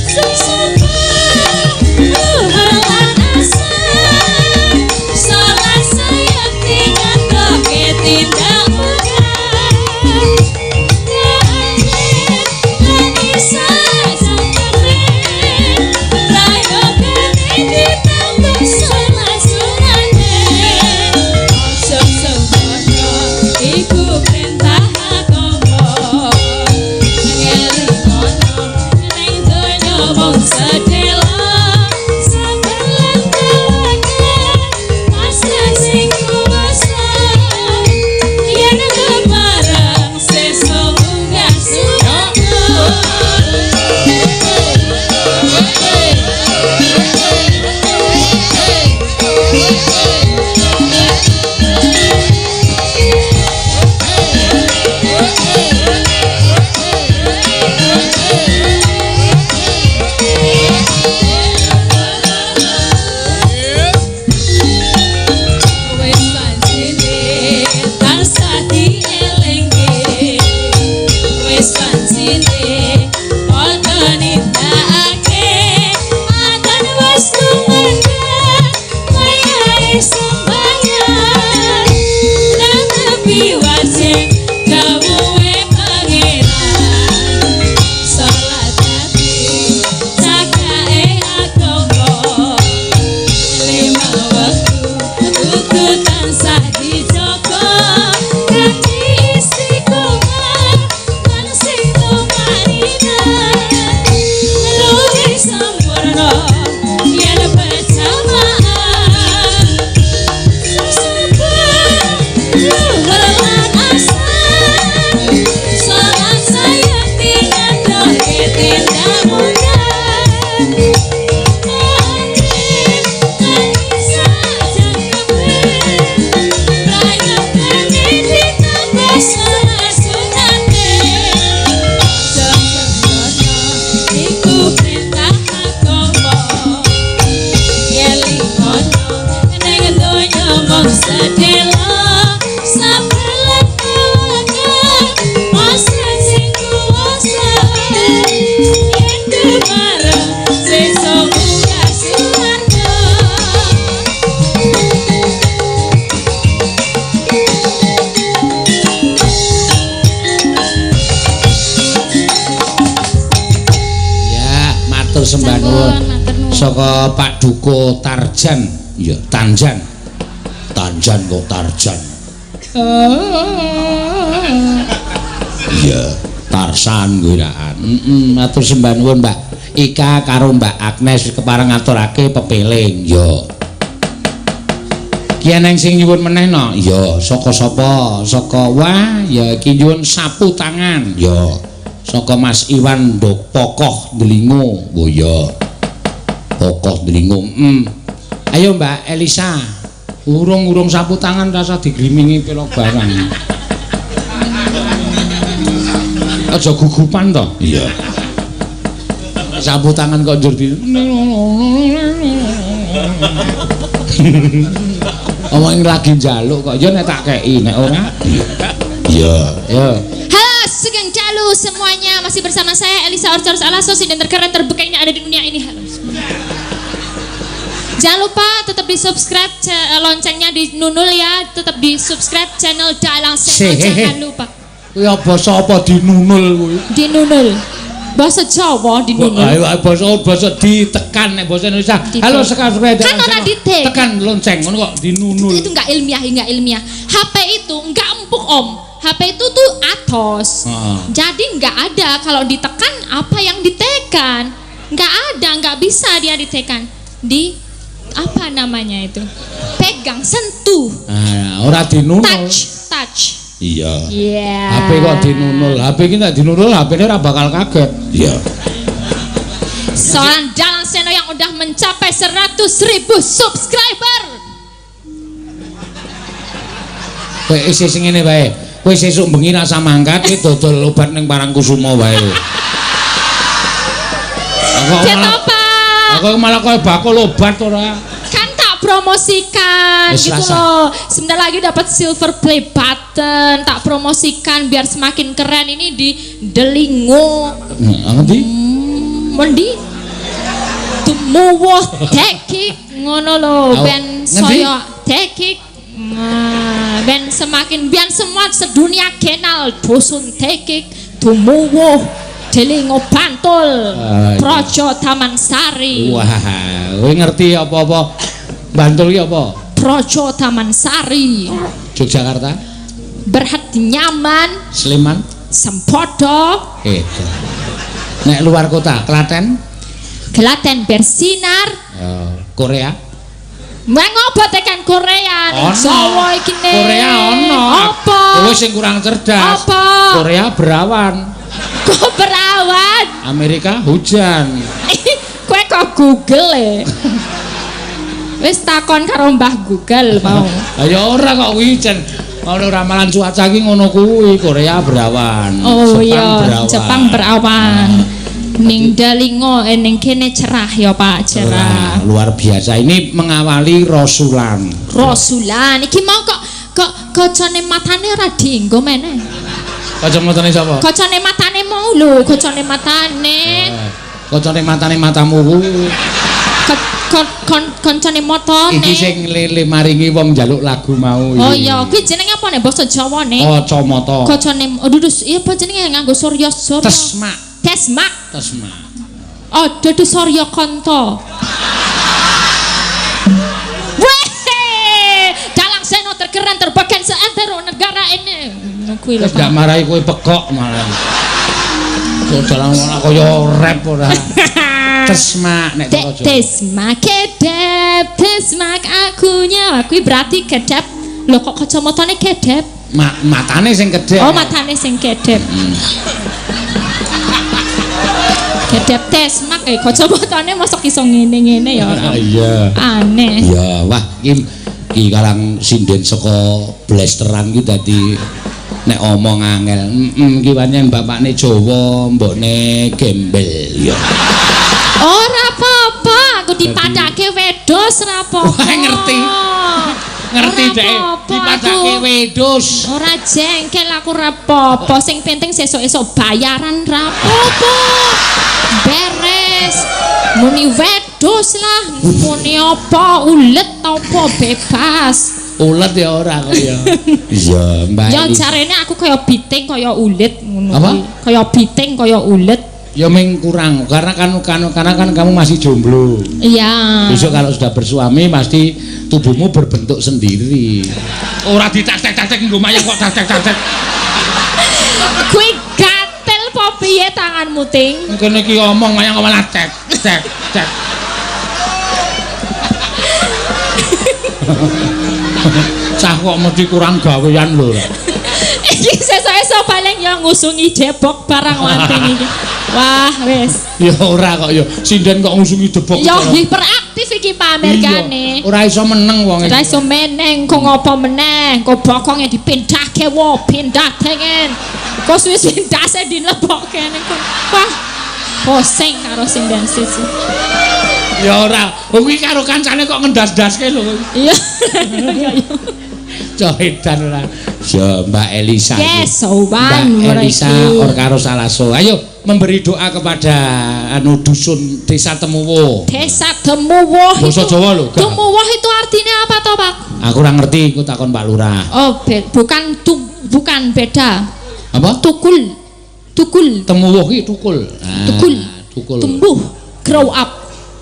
susupan luhur lan asar, salat sayekti ngatoke tindak mungkar. Yen kepareng sesuk munggah swarga. Wis pancene tansah dielingke, wis pancene padha nindakake, atan wis tumandang wayahe sembahyang, netepi wajib dawuhe pangeran, salat dadi cakake agama, lima waktu kudu tansah dijaga, kanthi istiqomah lan sing tumanina, luwih sampurna yen berjamaah, susupan luhur lan asar, salat sayekti ngatoke tindak mungkar. Sedela sabar lan tawakal, pasrah sing kuwasa, yen kepareng sesuk munggah swarga. Ya, matur sembah nuwun. Sampun, matur nuwun. Saka Pak Duko Tarjan, ya Tanjan. Tanjan kok Tarjan. Iya, Tarsan kuwi. Matur sembah nuwun Mbak Ika karo Mbak Agnes kepareng ngaturake pepeling. Ya. Ki eneng sing nyuwun meneh no? Ya, saka sapa? Saka wah, ya iki nyuwun sapu tangan. Ya. Saka Mas Iwan Ndok Pokoh Delingo. Oh iya. Pokoh Delingo. Ayo Mbak Elisa. Urung-urung sapu tangan rasa diglimingi pelok barang. Aja gugupan to. Iya. Sapu tangan kok njur di omongin lagi njaluk kok ya nek tak kei nek ora. Iya. Ya. Halo Sugeng Dalu semuanya, masih bersama saya Elisa Orcarus Alaso, sinden terkeren terbekengnya ada di dunia ini. Halo. Jangan lupa tetap di subscribe loncengnya di nunul ya, tetap di subscribe channel Dalang Seno, jangan lupa. Kuwi basa apa dinunul kuwi? Dinunul. Bahasa Jawa dinunul. Ayo basa ditekan nek basa Indonesia. Halo sekarang kan ora ditek. Tekan lonceng ngono kok dinunul. Itu enggak ilmiah, enggak ilmiah. HP itu enggak empuk, Om. HP itu tuh atos. Jadi enggak ada kalau ditekan apa yang ditekan. Enggak ada, enggak bisa dia ditekan. Di apa namanya itu? Pegang, sentuh. Ah, ora dinunul. Touch, touch. Iya. Yeah. HP kok dinunul. HP iki nek dinunul HP-ne ora bakal kaget. Iya. Seorang Dalang Seno yang udah mencapai 100.000 subscriber. Kowe isih sing ngene wae. Kowe sesuk bengi rasa mangkat kowe dodol obat ning Parangkusumo wae. Aku malah kowe bakul obat ora. Kan tak promosikan wis gitu rasa. Loh. Sebentar lagi dapat silver play button, tak promosikan biar semakin keren ini di Delingo. Ngendi? Mendi? Tumuwuh tekik ngono lho ben saya tekik. Nah, ben semakin biar semua sedunia kenal dusun tekik tumuwuh Delingo Bantul, Projo Taman Sari. Wah, kowe ngerti apa-apa Bantul iki apa? Projo Taman Sari. Yogyakarta. Berhati nyaman. Sleman. Sempodo. Gitu. Nek luar kota, Klaten. Klaten bersinar. Korea. Mengopo tekan Korea ning Jawa iki ne. Korea ono. Apa? Kowe sing kurang cerdas. Apa? Korea berawan. Kok berawan? Amerika hujan. Kowe kok Google e? Wis takon karo Mbah Google mau. Ha ya ora kok kuwi jen ono ramalan cuaca iki ngono kuwi, Korea berawan. Oh Jepang iya, berawan. Jepang berawan. Ning Delingo ning kene cerah ya Pak, cerah. Wah, luar biasa. Ini mengawali Rasulan. Rasulan iki mau kok kok kocone matane ora dienggo meneh. Kacamatane sapa? Kocone matane mau lho, kocone matane. Kocone matane matamu kuwi. Koncone motone. Iki sing lele maringi wong njaluk lagu mau iki. Oh iya, kuwi jenenge apa nek basa Jawa ne? Kacamata. Kocone oh dudu iya apa jenenge nganggo surya surya. Tesmak. Tesmak. Tesmak. Oh, dudu Surya Kanta. Weh, Dalang Seno terkeren terbagian seantero negara ini. Kuwi lho. Wis gak marahi kowe pekok malah. Kok dalang ora kaya rap ora. Tesmak nek cara Jawa. Tesmak kedep, tesmak akunya. Kuwi berarti kedep. Lho kok kacamatane kedep? Matane sing kedep. Oh, matane sing kedep. Kedep tesmak kacamatane mosok iso ngene-ngene ya ora. Iya. Aneh. Iya, wah iki iki karang sinden saka blesteran iki dadi nek omong angel. Iki pancen bapakne Jawa, mbokne gembel ya. Ora apa-apa, aku dipadake wedhus ora apa-apa. Wah, ngerti. Ngerti dhek, dipadake wedhus. Ora jengkel aku ora apa-apa, sing penting sesuk-esuk bayaran ora apa-apa. Beres. Muni wedhus lah, muni apa ulet apa bebas. Ulet ya ora kok ya. Iya, Mbak. Ya jarene aku kaya biting kaya ulet ngono Apa? Kaya biting kaya ulet. Ya ming kurang karena kan karena kan kamu masih jomblo. Iya. Besok kalau sudah bersuami pasti tubuhmu berbentuk sendiri. Ora ditak-tak-tak nggo mayang kok tak-tak-tak. Kuwi gatel po piye tanganmu, Ting? Kene iki omong mayang kok malah cek cek cek. Cah kok mesti kurang gawean lho. Iki sesuk-esuk Ya paling ya ngusungi debok barang wanting iki. Wah, wis. Ya ora kok ya. Sinden kok ngusungi debok. Ya hiperaktif iki pamergane. Ora iso meneng wong iki. Ora iso meneng, kok ngopo meneh? Kok bokonge dipindahke wo, pindah tengen. Kok suwi-suwi ndase dilebokke ning kono. Wah, pusing karo sinden siji. Ya ora, wong iki karo kancane kok ngendas-ndaske lho. Iya. Cah edan ora. Ya Mbak Elisa. Yes, sowan Mbak Elisa or karo Salaso. Ayo memberi doa kepada anu dusun Desa Temuwo. Desa Temuwo. Basa Jawa lho. Temuwo itu artinya apa toh, Pak? Aku ora ngerti, iku takon Pak Lurah. Oh, bukan bukan beda. Apa? Tukul. Tukul. Temuwo ki tukul. Tukul. Tukul. Tumbuh, grow up.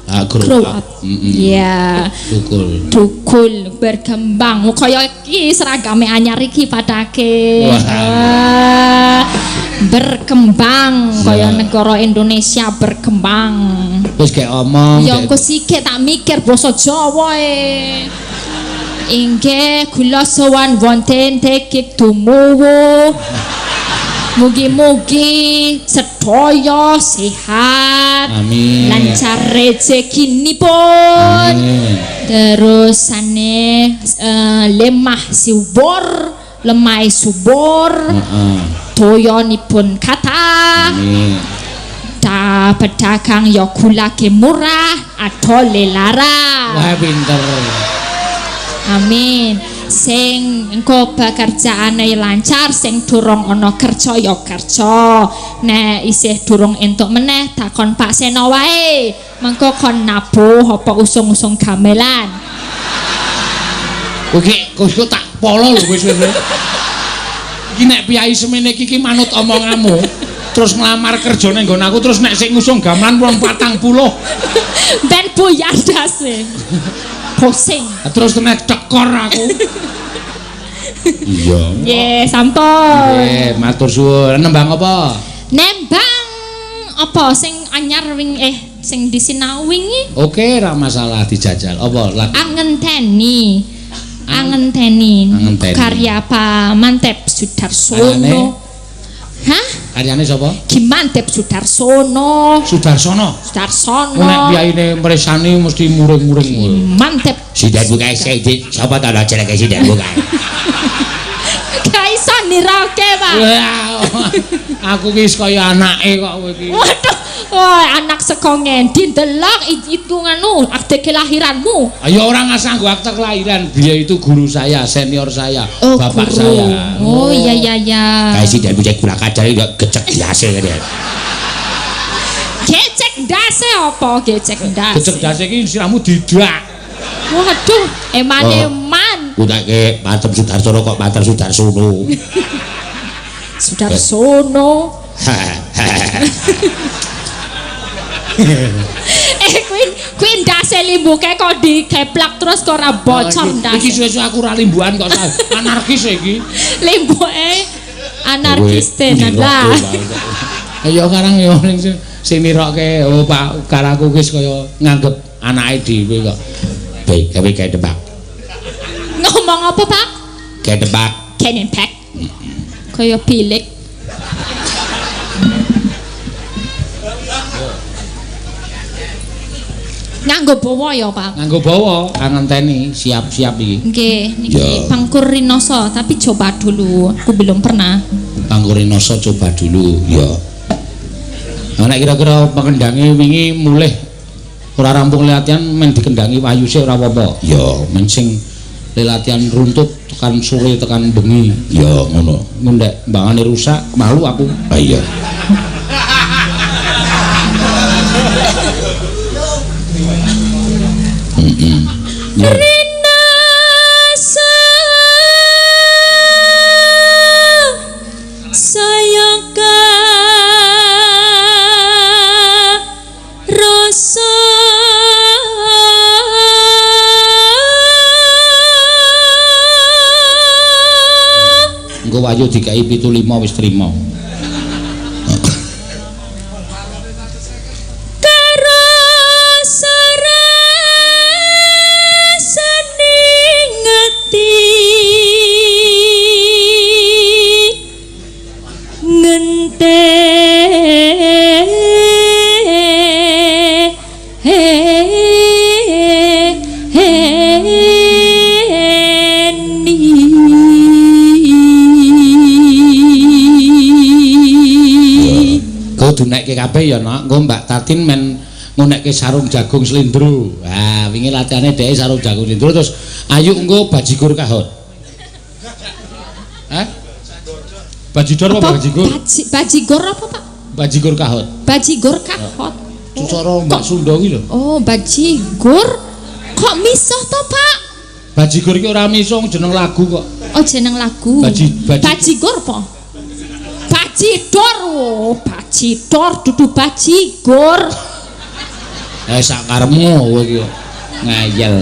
Grow up. Iya. Tukul. Tukul berkembang. Kaya iki seragame anyar iki padake. Wah. Berkembang kaya negara Indonesia berkembang. Wis gek omong. Ya engko sike tak mikir basa Jawa e. Inggih kula sowan wonten Tekik Tumuwo. Mugi-mugi sedaya sehat. Amin. Lancar rezekinipun. Amin. Terus sane lemah subur, lemah subur. Toyonipun kathah. Amin. Ta pedagang ya gulake murah, adole larang. Wah pinter. Amin. Sing engko pekerjaane lancar, sing durung ana kerja ya kerja. Nek isih durung entuk meneh takon Pak Seno wae. Mengko kon nabuh apa usung-usung gamelan. Kowe iki kok tak polo lho wis wis. Iki nek piyai semene iki manut omonganmu, terus nglamar kerja ning nggon aku terus nek sing ngusung gamelan wong 40. Ben buyar dase. Pusing. Terus kena tekor aku. Iya. Nggih, sampun. Nggih, matur suwun. Nembang apa? Nembang apa sing anyar wing sing disinau wingi? Oke, ra masalah dijajal. Apa lagu? Angenteni. Angenteni. Karya Pak Manteb Sudarsono. Hah? Karyane sapa? Ki Manteb Sudarsono. Sudarsono. Sudarsono. Nek piyaine mresani mesti muring-muring. Manteb. Sinden bukae sing sapa ta jenenge sinden bukae. Gak iso niroke, Pak. Aku ki wis kaya anake kok kowe iki. Waduh, oh, anak saka ngendi ndelok itu nganu akte kelahiranmu. Ayo ora ngasah nggo akte kelahiran. Beliau itu guru saya, senior saya, oh, bapak guru. Saya. Oh iya iya iya. Kae sinden bocah gula kajare kok gecek ndase kene. Gecek ndase apa gecek ndase? Gecek ndase iki siramu didak. Waduh, eman-eman. Kutake Manteb Sudarsono kok Manteb Sudarsono. Sudarsono. Kuwi ndase limbuke kok dikeplak terus kok ora bocor ndase. Iki suwe-suwe aku ora limbukan kok anarkis iki. Limbuke anarkis tenan lah. Ya karang ya sing nirokke oh Pak karo aku wis kaya nganggep anake dhewe kok. Baik, gawe kae tebak. Ngomong apa, Pak? Kae tebak. Kenempek. Kaya bilik. Nganggo bawa ya, Pak? Nganggo bawa, ngenteni siap-siap iki. Nggih, niki Pangkur Rinoso, tapi coba dulu. Aku belum pernah. Pangkur Rinoso coba dulu, ya. Nah, nek kira-kira pengendange wingi mulih ora rampung latihan men dikendangi Wahyu sik ora apa-apa. Ya, men sing latihan runtut tekan sore tekan bengi. Ya, ngono. Ngendek mbangane rusak, malu aku. Ha iya. Rinasa sayang rasa engko Wahyu dikai 75 wis trima. diunekke kabeh ya, Nok. Engko Mbak Tatin men ngunekke sarung jagung slindro. Wah, wingi latihane dheke sarung jagung slindro terus ayu engko bajigur kahot. Hah? Bajidor apa bajigur? Bajigur apa, Pak? Bajigur kahot. Bajigur kahot. Cara Mbak Sunda kuwi lho. Oh, bajigur. Kok misuh to, Pak? Bajigur iki ora misuh jeneng lagu kok. Oh, jeneng lagu. Bajigur apa? Bajidor. Oh, bajidor dudu bajigur. Eh sak karepmu kowe iki. Ngayal.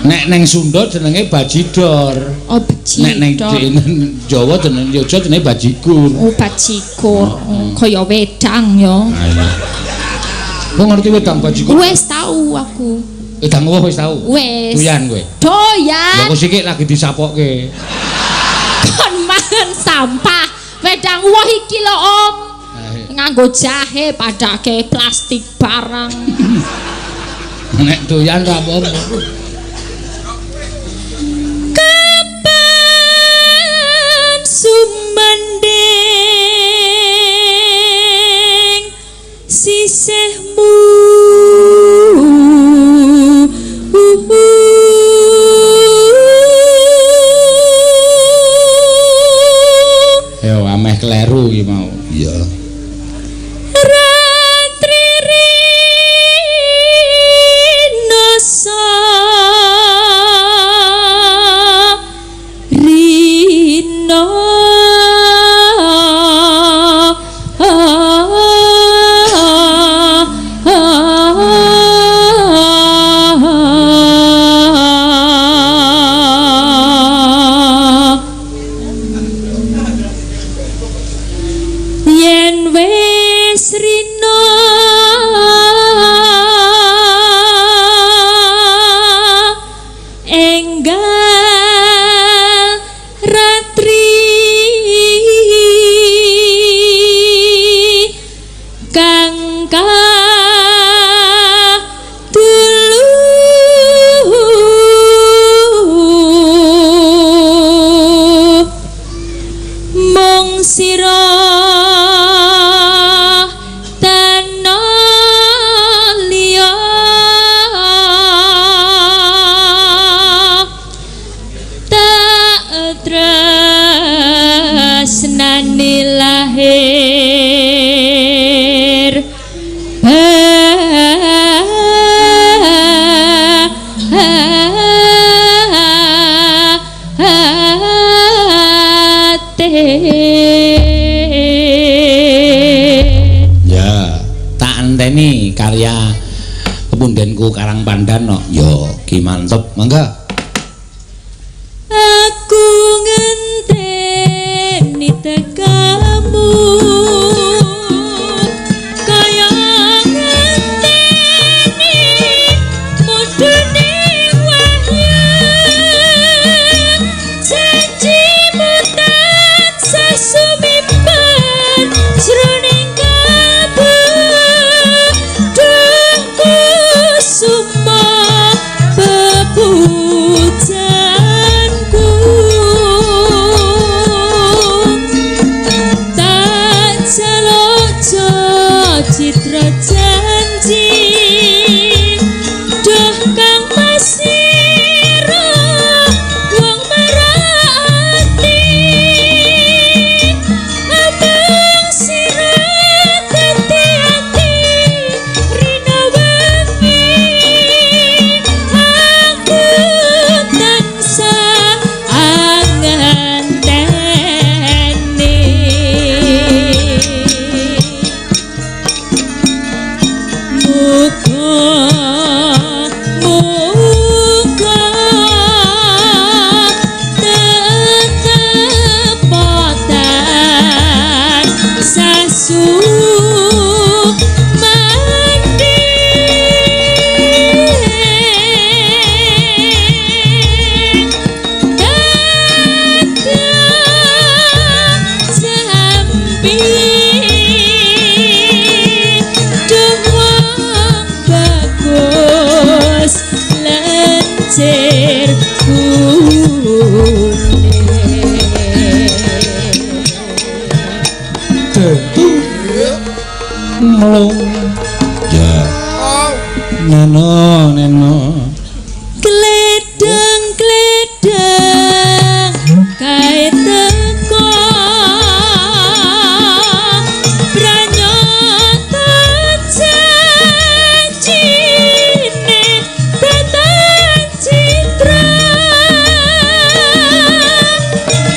Nek neng Sunda jenenge bajidor. Oh, bajidor. Nek neng Jawa jenenge Jogja jenenge bajigur. Oh, bajigur. Oh, kaya wedang ya. Kowe ngerti wedang bajigur? Wis tau aku. Wedang opo wis tau? Wis. Doyan kowe? Doyan. Lha kok sikik lagi disapokke. Kon mangan sampah. Wedang woh iki lho, Om. Nganggo jahe padake plastik barang. Nek doyan ra apa-apa. Kapan sumanding sisihmu Yo ameh kleru iki mau. Iya. Ratri rinosa rino yen wis rino enggal ratri kang kadulu mung sira tana liya tak tresnani lahir batin. Ya, tak enteni karya pepundenku Karang Pandan no. Yo, ki mantep. Mangga. Aku ngenteni tekamu kaya ngenteni mudune wahyu janjimu tansah sumipat jroning kalbu duh kusuma pepujanku tak jaluk citra janji duh kang masira wong marati amung sira dadi ati rina wengi aku tansah angenteni. Muga muga tetep tansah sumanding dadi jambi duh wong bagus lencir kuning. Tentu. Mlung. Ya. Neno neno. Kledang kledang kae teko pranyata janjine tatan citra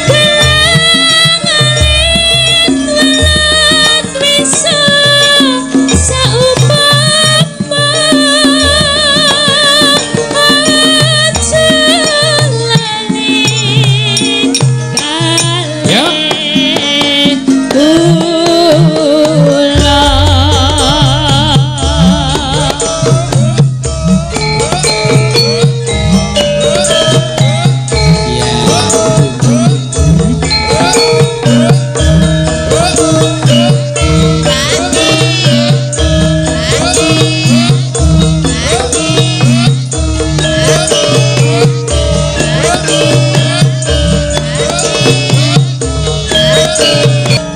kelang alit welat wisa saupama aja lali Ya. kalih kula.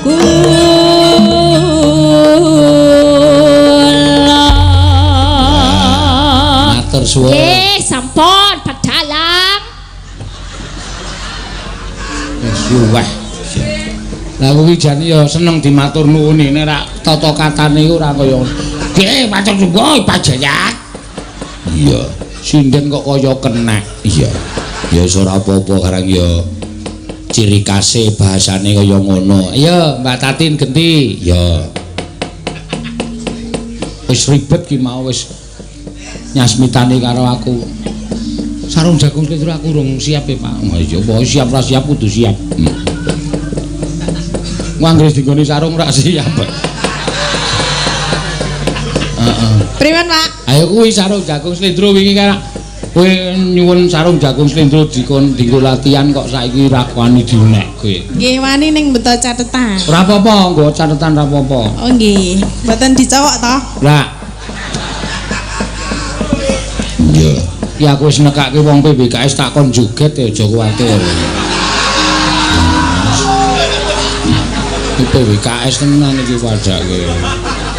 Kula. Matur suwun. Nggih, sampun Pak Dalang. Wis luweh. Lah kuwi jane ya seneng dimatur nuwuni nek ra tata katane iku ora kaya ngono. Nggih, matur suwun Pak Jayak. Iya, sinden kok kaya kenek. Iya. Ya wis ora apa-apa karang ya ciri khase bahasane kaya ngono. Ayo Mbak Tatin genti. Ya. Wis ribet ki mau wis nyasmitani karo aku. Sarung jagung slendro aku urung siap ya, Pak. Oh iya, pokoke siap ra siap kudu siap. Wong anggere dinggoni sarung ra siap. Heeh. Primen, Pak? Ayo kuwi sarung jagung slendro wingi kan kowe nyuwun sarung jagung slendro dikon dinggo latihan kok saiki ra wani diunekke. Nggih, wani ning beto catetan. Ora apa-apa, nggo catetan ra apa-apa. Oh nggih, mboten dicowok toh? Lah. Iya. Ki aku wis nekake wong PBKS tak kon joget ya aja kuwatir. Iki PBKS tenan iki padake.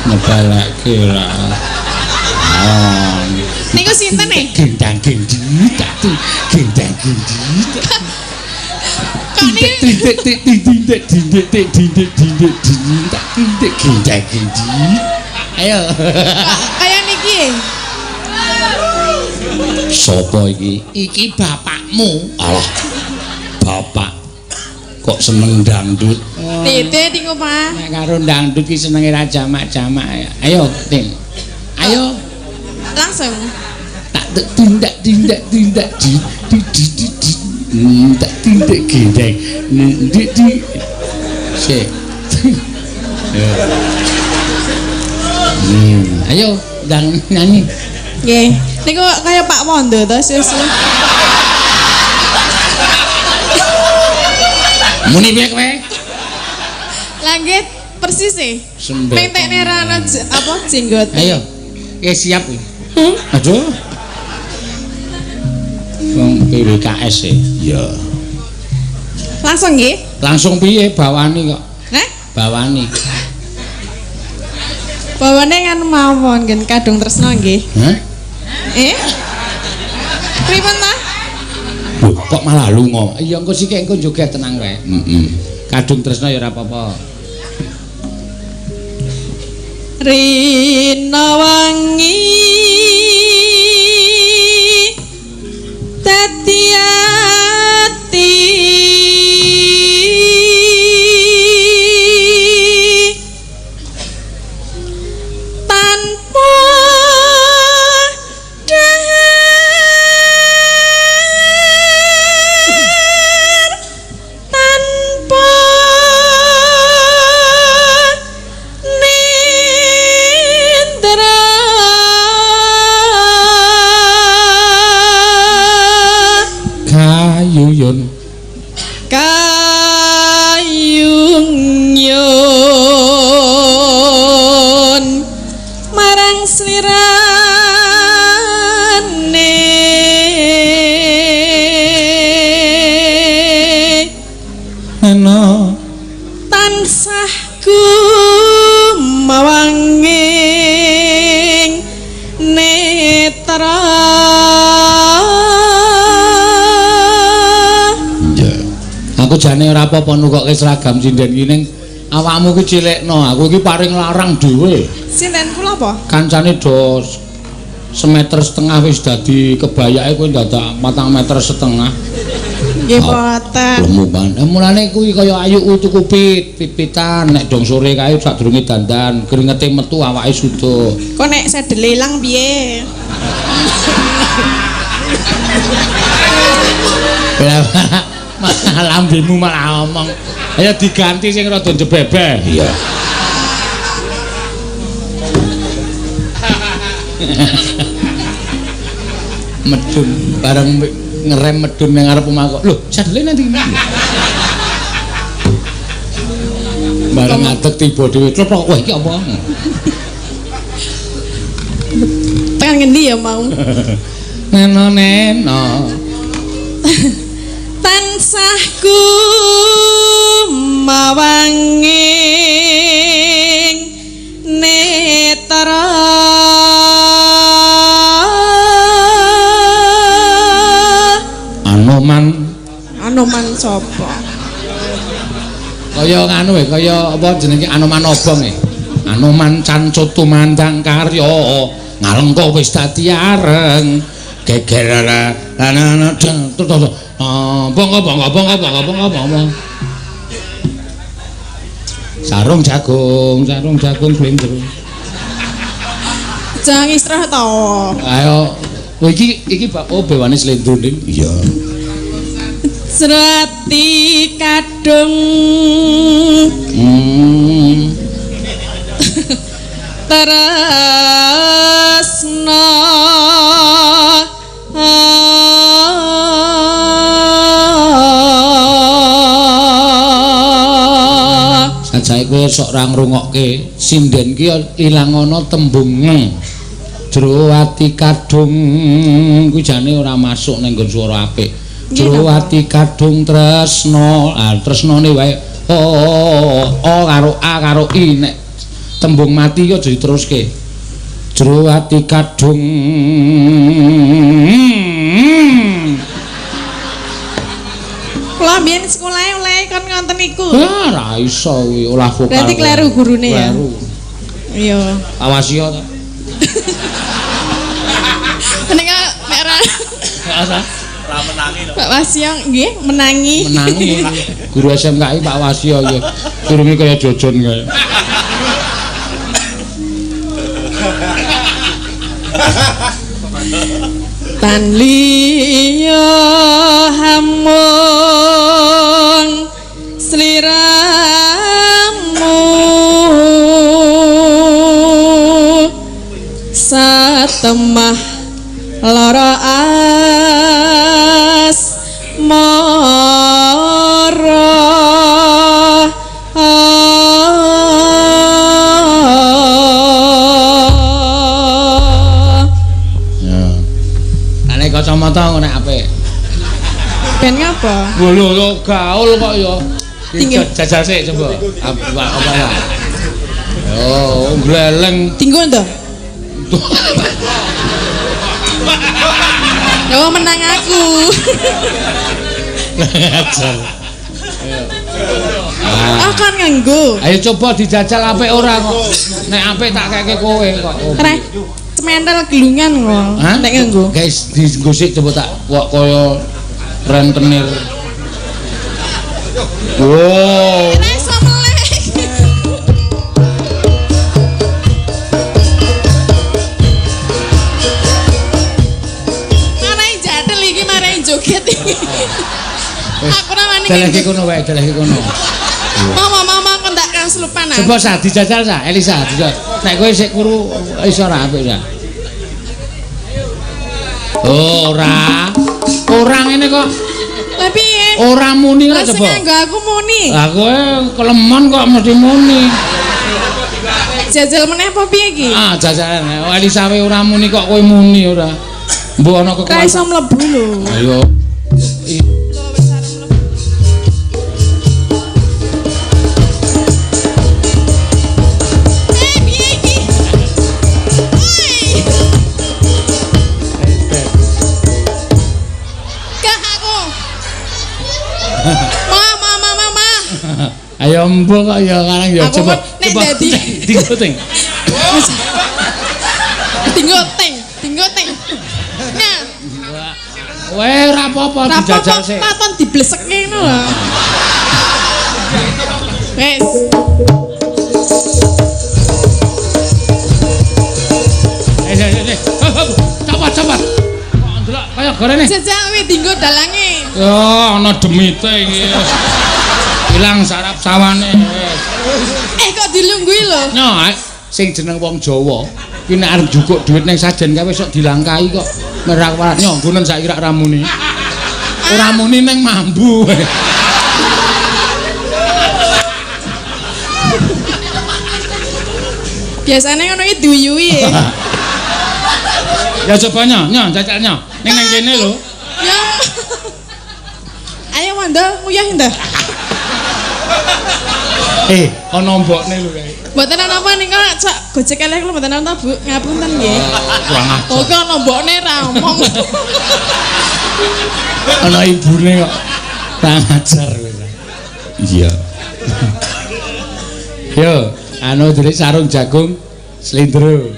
Nyepelekke ora. Ah. Niku sinten e? Gendang gendit, gendang gendit. Kok niku Dindik dindik dindik dindik dindik dindik dindik gendang gendit. Ayo. kaya niki e? Sopo iki? Iki bapakmu. Alah. Bapak kok seneng dangdut. Tite niku, Pak. Nek karo dangdut ki senenge ra jamak-jamak. Ayo, Tin. Ayo. Langsung. Tak tindak tindak tindak di di di di di tak tindak gendeng di di sik. Ayo ndang nyanyi. Nggih. Niku kaya Pak Wondo to susu. Muni piye kowe? Lah nggih persis e. Sembel. Mentekne ra ana apa jenggote. Ayo. Oke siap. Aduh. Wong PWKS e. Iya. Langsung nggih. Langsung piye bawani kok? Hah? Bawani. Bawane kan mawon ngen kadung tresno nggih. Hah? Eh? Pripun ta? Loh, kok malah lunga? Iya engko sik engko joget tenang wae. Heeh. Kadung tresno ya ora apa-apa. Rina wangi dadi ati tanpa dahar tanpa nindra. Jane ora apa-apa nukokke seragam sinden ki ning awakmu ki cilikno, aku iki paring larang dhewe. Sinden kula apa? Kancane do 1,5 meter wis dadi kebayake kowe dadak 4,5 meter. Nggih boten. Lemu banget. Mulane kuwi kaya ayu kuwi tuku pit-pitan nek dong sore kae sadurunge dandan, kringete metu awake suda. Kok nek sedele ilang piye? Malah lambemu malah omong. Ayo diganti sing rada jebebe. Iya. Medun bareng ngerem medun nang ngarep omah kok. Lho, sadele nanti. Bareng ngadeg tiba dhewe, tlok wah iki apa? Tekan ngendi ya mau? Neno neno. Tansah kumawanging netra. Anoman. Anoman sapa? Kaya nganu e, kaya apa jenenge Anoman obong e. Anoman cancut tumandang karya, ngalengka wis dadi areng. Geger lanana terus bongko bongko bongko bongko bongko bongko. Sarung jagung slendro. Jangan istirahat to. Ayo, iki iki oh bewane slendro ning. Iya. Srati kadung. Tresna. Sajae kowe sok ora ngrungokke sinden ki ilang ana tembung ngeng. Jero ati kadung kuwi jane ora masuk ning nggon swara apik. Jero ati kadung tresna, ah tresnane wae o o karo a karo i nek tembung mati ki aja diteruske. Jero ati kadung. Kula mbiyen sekolahe oleh kon ngonten niku. Ah, ora iso kuwi olah vokal. Berarti kleru gurune ya. Kleru. Iya. Awas yo ta. Nek nek ora ora menangi to. Pak Wasyo nggih menangi. Menangi. Guru SMKI Pak Wasyo iki. Durunge kaya jojon kae. Tan liya hamung sliramu satemah lara asmara. Kacamata ngono nek apik. Ben ngapa? Lho lho gaul kok ya. Jajal sik coba. Apa ya? Yo, gleleng. Tinggo to? Yo menang aku. Jajal. Ah kon nganggo. Ayo coba dijajal apik ora kok. Nek apik tak keke kowe kok. Reh. Mental gelungan kok. Nek nganggo. Guys, dienggo sik coba tak kok kaya rentenir. Wow. Ora iso melek. Marai jadel iki, marai joget iki. Aku ora wani. Delehke kono wae, delehke kono. Mama, mama kon tak kaslupan. Coba sa dijajal sa, Elisa, dijajal. Nek kowe sik kuru iso ora apik sa. Ora. Ora ngene kok. Lah piye? Ora muni ora coba. Lah sing nganggo aku muni. Lah kowe kelemon kok mesti muni. Jajal meneh apa piye iki? Ah, jajalan. Elisa we ora muni kok kowe muni ora. Mbok ana kekuatan. Ra iso mlebu lho. Ayo. Mbok kok ya karang ya coba. Nek dadi dinggo ting. Dinggo ting, dinggo ting. Nah. Weh ora apa-apa dijajal sik. Paton diblesekke ngono lho. Wes. Cepat. Kok ndelok kaya gorene. Jajal kuwi dinggo dalange. Ya ana demite iki. Ilang sarap sawane. Kok dilungguhi lho? Nyo, sing jeneng wong Jawa ki nek arep njukuk dhuwit ning sajen kae wis sok dilangkahi kok. Merak warak nyo nggonen saiki rak ramuni. Ora muni ning mambu. Biasane ngono iki duyuhi. Ya coba nyo, nyo jajal nyo. Ning nang kene lho. Ya. Ayo mandal nguyah ndah. Ana mbokne lho kae. Mboten ana apa nika cak gojek elek lho mboten ana Bu. Ngapunten nggih. Kurang ajar. Kok ana mbokne ra omong. Ana ibune kok. Kurang ajar kowe. Iya. Yo, anu dhewe sarung jagung slendro.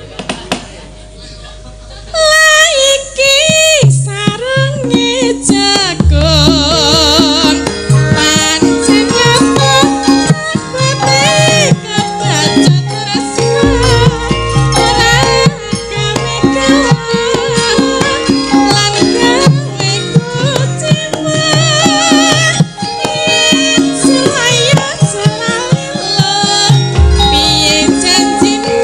Iki sarunge jagung pancen nyata putih kebacut tresna ora gawe kawan lan gawe kuciwa selaya selali lo piye janjine.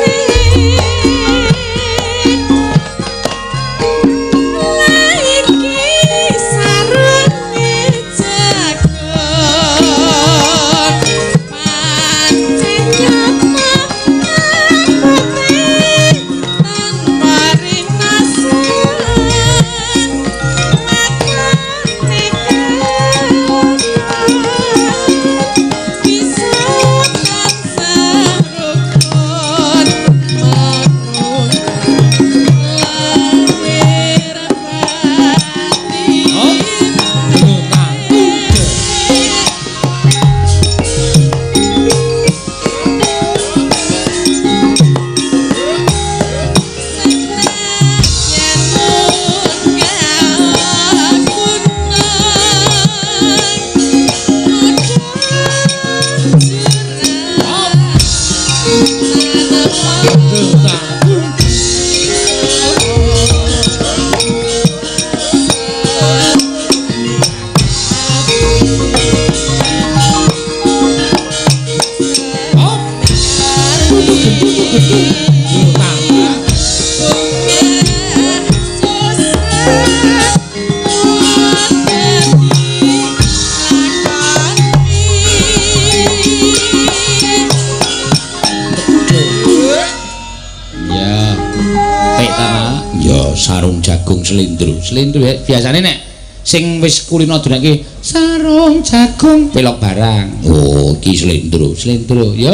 Sarung jagung slendro. Slendro biasane nek sing wis kulino dunake sarung jagung pelok barang. Oh, iki slendro, slendro. Yo.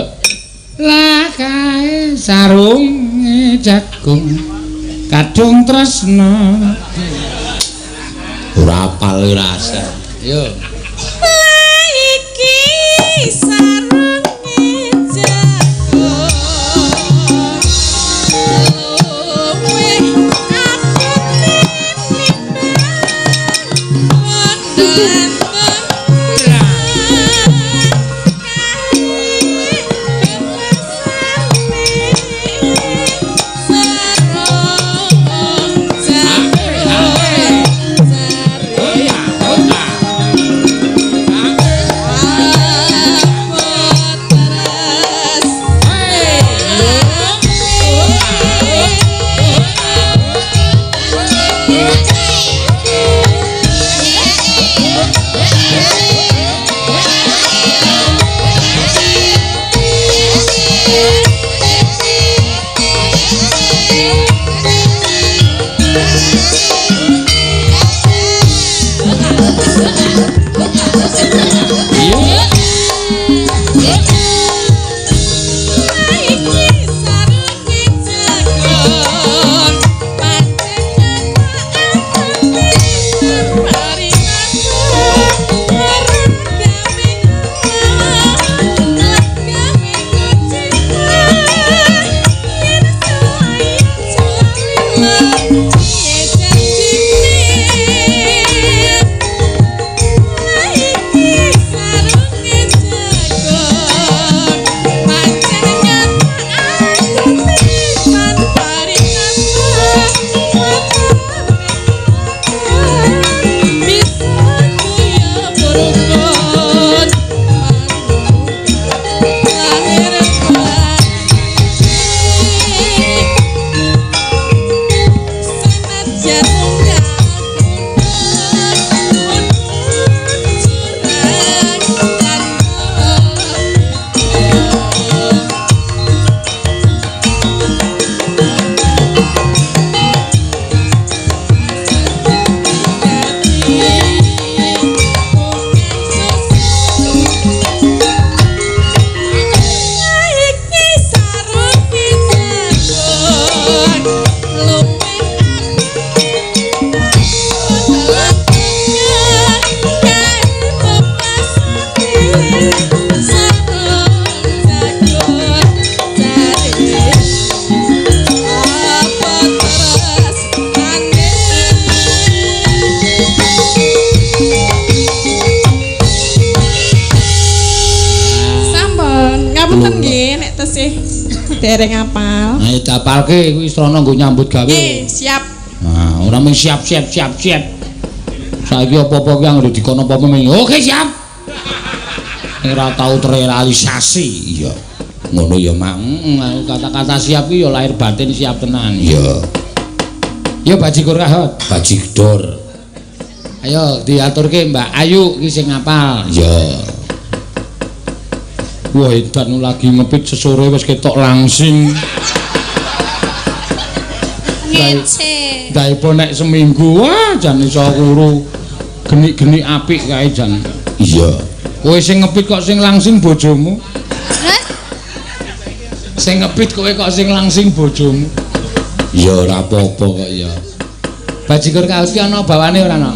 Lah kae sarung jagung kadung tresna. Ora apal rasa. Yo. Lah iki sarunge jagung Dereng apal. Ayo dapalke kuwi srana nggo nyambut gawe. Nggih, siap. Nah, ora mung siap siap siap siap. Saiki apa-apa ki anggere dikon apa-apa mung oke siap. Ora tau terrealisasi. Iya. Ngono ya, Mak. Heeh, kata-kata siap ki ya lahir batin siap tenan. Iya. Ya bajigur kahot, bajigdor. Ayo diaturke Mbak Ayu ki sing ngapal. Iya. Wah, edan lagi ngepit sesore wis ketok langsing. Ngece. Daipo nek seminggu wah jan iso kuru genik-genik apik kae jan. Iya. Kowe sing ngepit kok sing langsing bojomu? Hah? Sing ngepit kowe kok sing langsing bojomu? Ya ora apa-apa kok ya. Bajigur kaos ki ana bawane ora ana?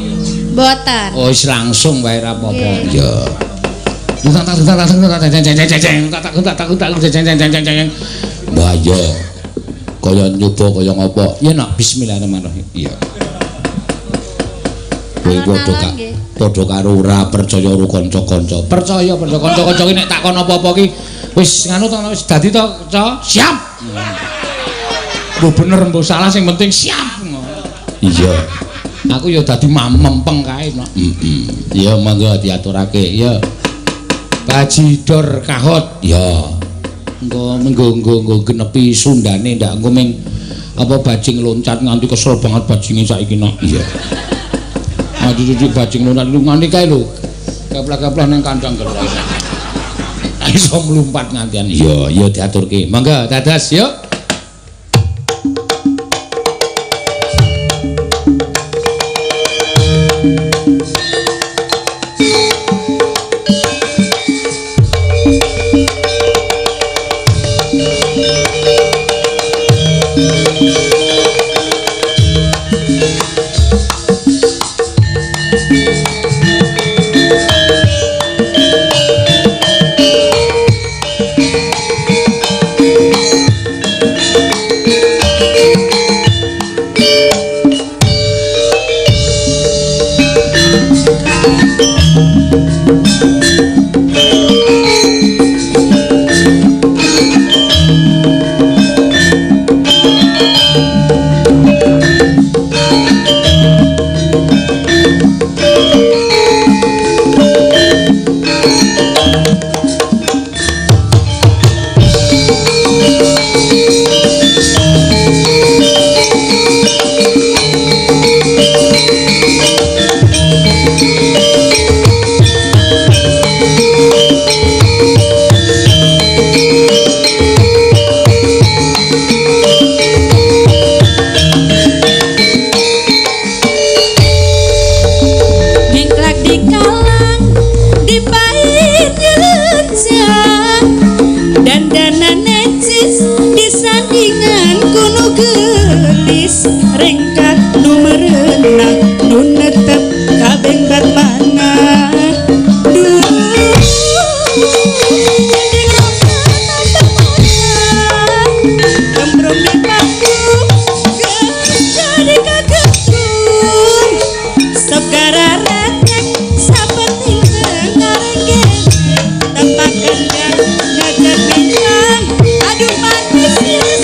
Mboten. Oh wis langsung wae ora apa-apa. Iya. Wah iya. Kaya nyoba kaya ngopo. Ya nak bismillahirrahmanirrahim. Iya. Kowe padha karo ora percaya karo kanca-kanca. Percaya percaya kanca-kanca ki nek takon apa-apa ki wis nganu to wis dadi to, Ca? Siap. Mbok bener mbok salah sing penting siap. Iya. Aku ya dadi mempeng kae no. Heeh. Ya monggo diaturake. Ya. Bajidor kahot. Ya. Engko nggo genepi Sundane ndak engko ming apa bajing loncat nganti kesel banget bajinge saiki no. Iya. Nganti cucuk bajing loncat lu nganti kae lho. Keplek-keplek ning kandang gelok. Iso mlumpat ngantian. Iya, ya diaturke. Monggo dados yuk. Aduh manis.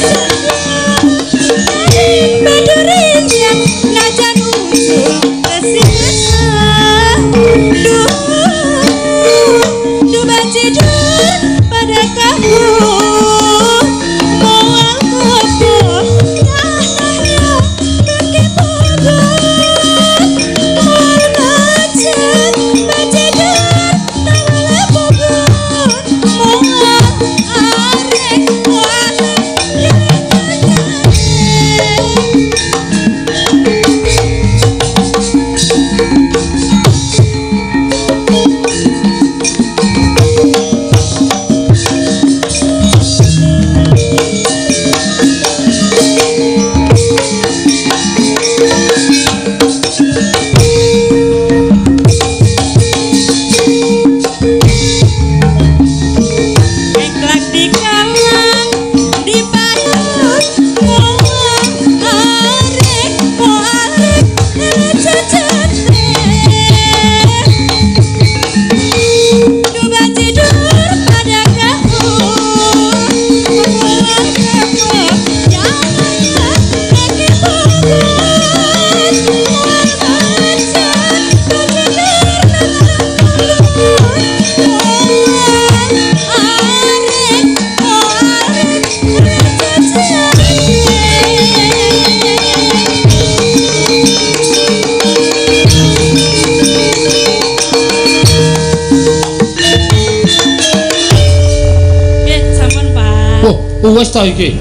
Nggih, sampun, Pak. Wah, wis ta iki.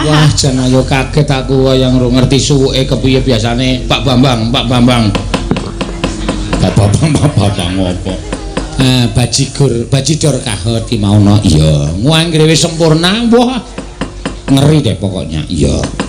Wah, jan ayo kaget aku kaya ora ngerti suwuke kepiye biasane Pak Bambang, Pak Bambang. Pak Bambang, Pak Bambang ngopo? Eh, bajigur, bajidor kahot ki mau no. Iya, anggere wis sempurna, wah. Ngeri deh pokoknya. Iya.